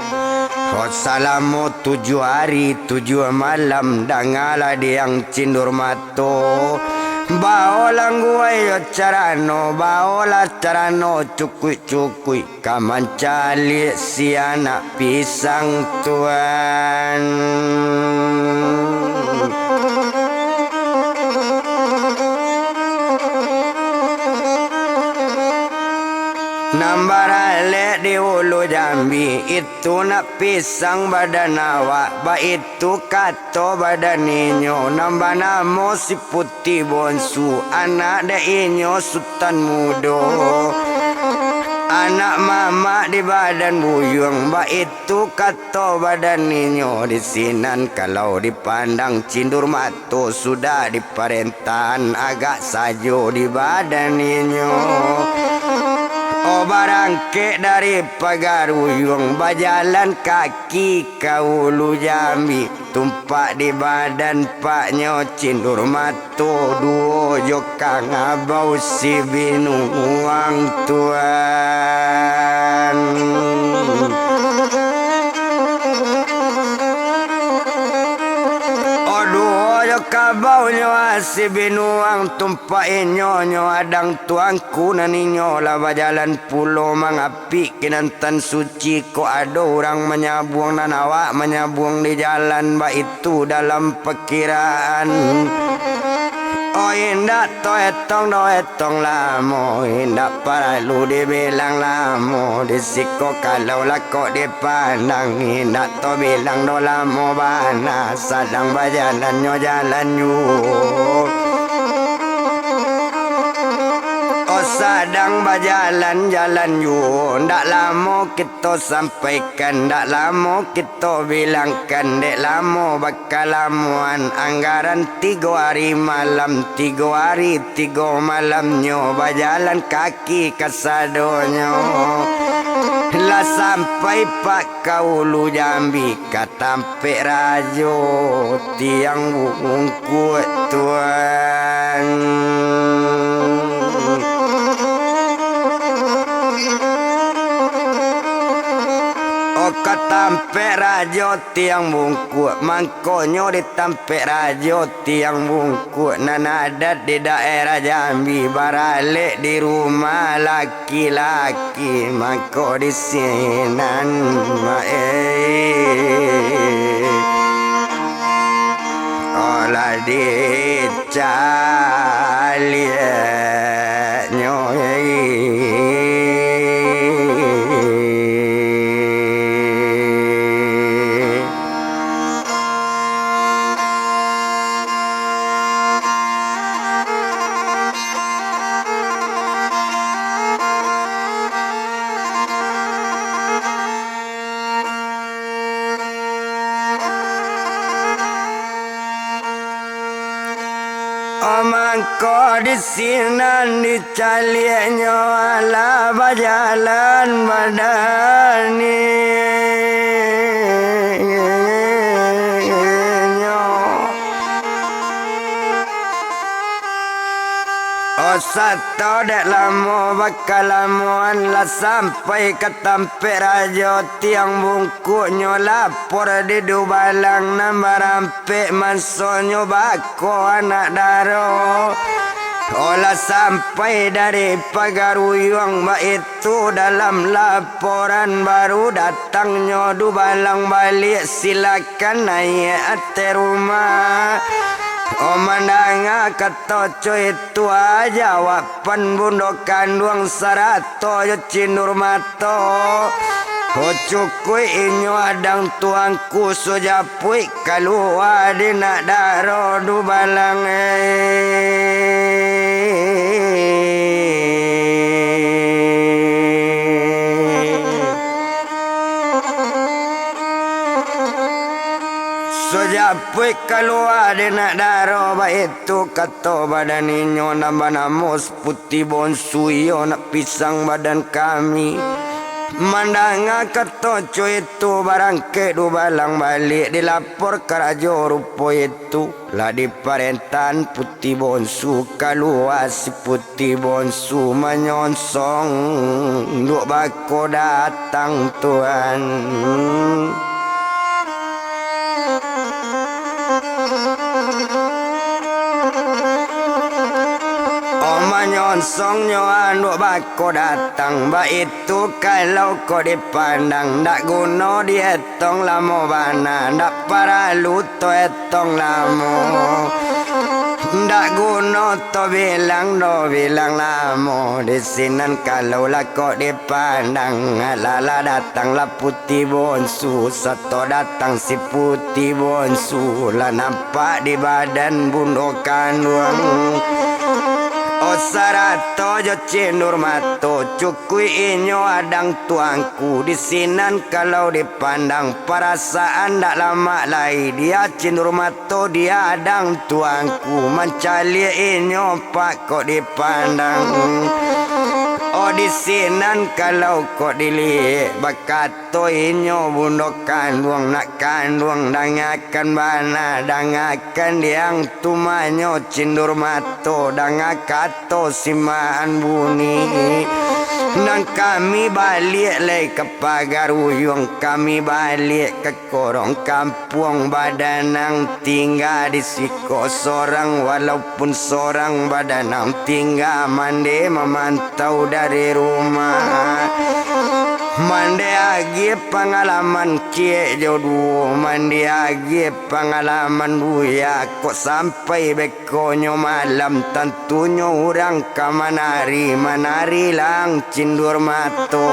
Kok salamo tujuah ari tujuah malam, dangalah diang cindur mato. Baolah guai yo carano, baolah carano cukuik-cukuik. Ka mancaliak si anak pisang tuan. Nan baralek di Ulu Jambi, itu nak pisang badan awak, baitu kato badan inyo, nan banamo si Putih Bonsu, anak dek inyo Sutan Mudo. Anak mamak di badan buyuang, baitu kato badan inyo di sinan. Kalau dipandang cindur mato, sudah diparentahan agak sajo di badan inyo. Oh, barangkek dari Pagaruyuang, bajalan kaki ka Ulu Jambi. Tumpak di badan paknyo cindur mato, duo jo kang abau si binuang tuan. Oh, duo jo kang abaunyo si binuang, tumpak inyo nyo adang tuangku, nan inyo lah bajalan pulo mangap- Pi kinantan suci, kok ado urang manyabuang, nan awak manyabuang di jalan, baitu dalam pakiraan. Oh, indak to etong do etong lamo, indak paralu dibilang lamo, di siko kalau lah kok dipandang, indak to bilang do lamo bana, sadang bajalan nyo jalan juo. Oh, sadang bajalan jalan juo, ndak lamo kito sampaikan, ndak lamo kito bilangkan, dek lamo bakalamoan, anggaran tigo ari malam, tigo ari tigo malamnyo bajalan kaki kasadonyo. Lah sampai pak ka Ulu Jambi, ka tampek rajo Tiang Bungkuak tuan. Oh, ka tampek rajo Tiang Bungkuak, mangkonyo di tampek rajo Tiang Bungkuak, nan adat di daerah Jambi, baralek di rumah laki-laki, mangko di sinan, eh, olah dicaliaknyo, eh. Mangko di sinan dicaliaknyo, alah bajalan badan inyo. Oh, Sato dek lamo bakalamoan lah sampai ka tampek rajo tiang bungkuknyo lapor di dubalang nan barampek mansonyo bako anak daro. Olah sampai dari pagaruyuang baitu dalam laporan baru datangnyo dubalang baliak silakan naiak ateh rumah. Oh mandanga kato coit Tua jawaban bundo kanduang sarato jo cindur mato. Ho cukuik inyo adang tuangku, sujapuik kalua di nak daro dubalang. Sujapuik kalua di nak daro baitu. Tu kato badan inyo nan banamo Puti Bonsu, iyo nak pisang badan kami. Mandanga kato cuitu, barangkek dubalang baliak, dilapor ka rajo rupo itu. Lah diparentahan Puti Bonsu kalua, si Puti Bonsu manyonsong, duak bako datang tuan. Oh manyonsong nyo anduak bako datang, baitu kalau kok dipandang, ndak guno dietong lamo bana, ndak paralu to etong lamo. Ndak guno to bilang do bilang lamo, di sinan kalau lah kok dipandang, alah lah datang lah Puti Bonsu, sato datang si Puti Bonsu, lah nampak di badan bundo kanduang. Oh sarato jo cindur mato, cukuik inyo adang tuangku, di sinan kalau dipandang, parasaan ndak lamak lai dia cindur mato. To dia adang tuangku, mancaliak inyo pak kok dipandang. Oh di sinan kalau kok diliek, bakato inyo bundo kanduang, nak kanduang dangakan bana, dangakan diang tumanyo cindur mato, danga kato simaan bunyi. Nan kami baliak lai ka pagaruyuang, kami baliak ka korong kampuang, badan nan tingga di siko sorang, walaupun sorang badan nan tingga, mande mamantau dari rumah. Mande agiah pangalaman ciek jo duo, mande agiah pangalaman buya, kok sampai bek Konyo malam, tantunyo urang ka manari, manari lang cindur mato.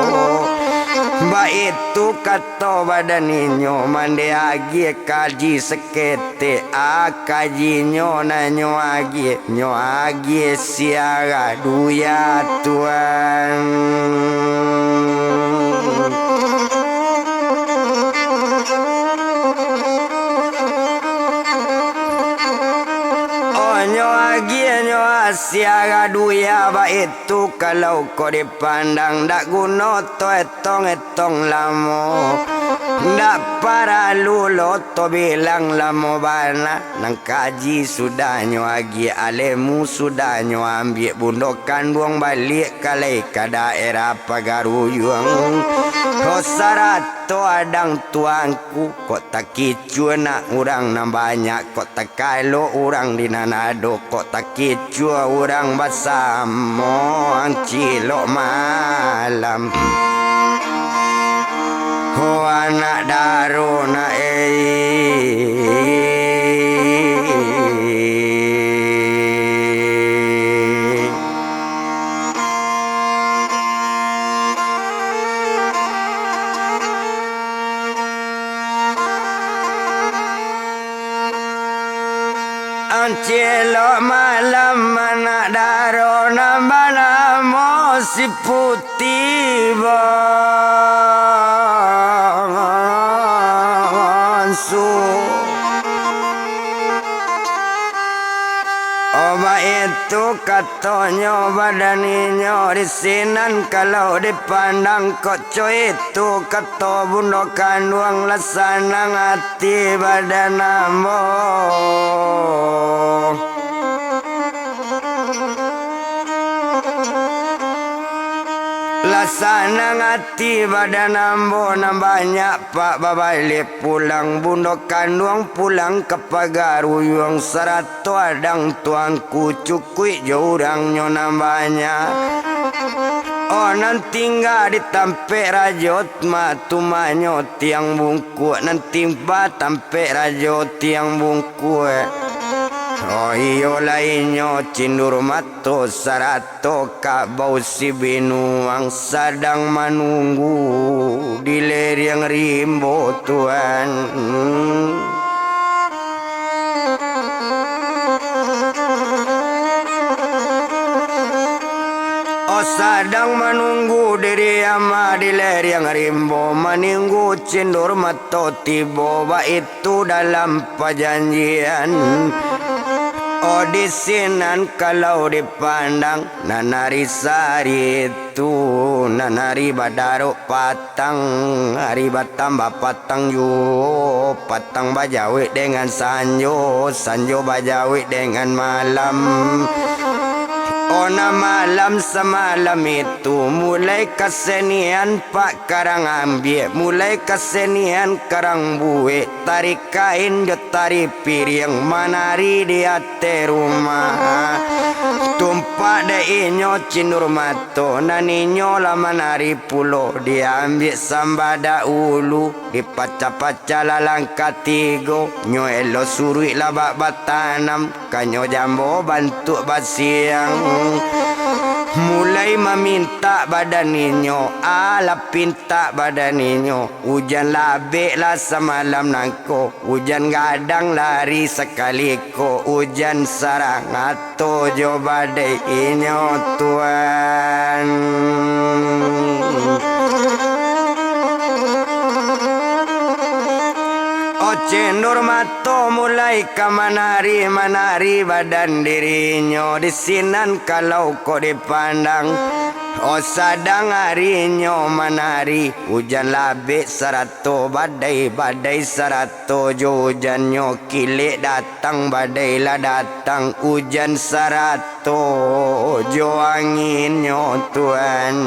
Baitu kato badan inyo, mande agiah kaji saketek, a kajinyo nan nyo agiah, nyo agiah siaga duya tuan. Oh nyo agiah nyo asiaga duya, baitu kalau kok dipandang, ndak guno to etong-etong lamo, ndak paralu lo to bilang lamo bana. Nan kaji sudah nyo agiah, alemu sudah nyo ambiak, bundo kanduang baliak kalai ka daerah Pagaruyuang. Ho sarato adang tuangku, kok takicua nak urang nan banyak, kok takalok urang di nan ado, kok takicua urang basamo ang cilok malam. Ho anak daro nak ei. Ancilok malam anak daro nan banamo si Puti Bonsu. Oba itu katonyo badan inyo di sinan, kalau dipandang kok coitu kato bundo kanduang lah sanang ati badan ambo. Sanang ati badan ambo nan banyak, Pak, babaliak pulang, bundo kanduang pulang ka Pagaruyuang, sarato adang tuanku, cukuik jo urangnyo nan banyak. Oh, nan tingga di tampek rajo, ma-, tumanyo tiang bungkuak, nan timba tampek rajo tiang bungkuak. Oh, iyo lai inyo Cindur Mato sarato Kabau Sibinuang sadang manunggu di lereng rimbo, Tuan. Oh, sadang manunggu diri ama di lereng rimbo, manunggu Cindur Mato tibo, baitu dalam pajanjian. Oh, di sinan kalau dipandang, nan ari sari tu, nan ari badarok patang, ari batambah patang juo, patang bajawek dengan sanjo, sanjo bajawek dengan malam. Oh, nan malam samalam itu, mulai kasenian Pak karang ambiak, mulai kasenian karang buek, tari kain jo tari piriang, manari di ateh rumah. Tumpak dek inyo Cindur Mato, nan inyo lah manari pulo, diambiak sambadak ulu, dipacah-pacah lah langkah tigo, nyo elok suruik lah bak batanam, kanyo jambo bantuak basiang. Mulai mamintak badan inyo, alah pintak badan inyo, ujan labek lah samalam nangko, ujan gadang lari sakali ko, ujan sarang ato jo badai inyo, Tuan. Oh, Cindur Mato mulai ka manari, manari badan dirinyo, di sinan kalau kok dipandang. Oh, sadang arinyo manari, ujan labek sarato badai, badai sarato jo ujannyo, kilek datang badai lah datang, ujan sarato jo anginnyo, Tuan.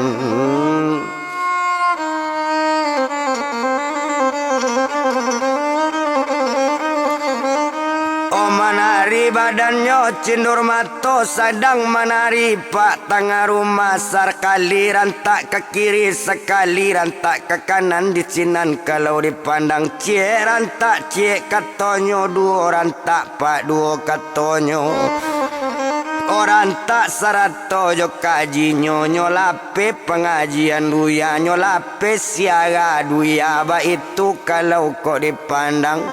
Oh, manari badannyo Cindur Mato, sadang manari Pak tangah rumah, sakali rantak ka kiri, sakali rantak ka kanan, di sinan kalau dipandang, ciek rantak ciek katonyo, duo rantak Pak duo katonyo. Oh, rantak sarato jo kajinyo, nyo lapeh pangajian duya, nyo lapeh siara duya, baitu kalau kok dipandang.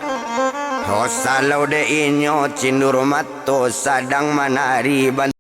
Oh, salau dek inyo Cindur Mato sadang manari ban-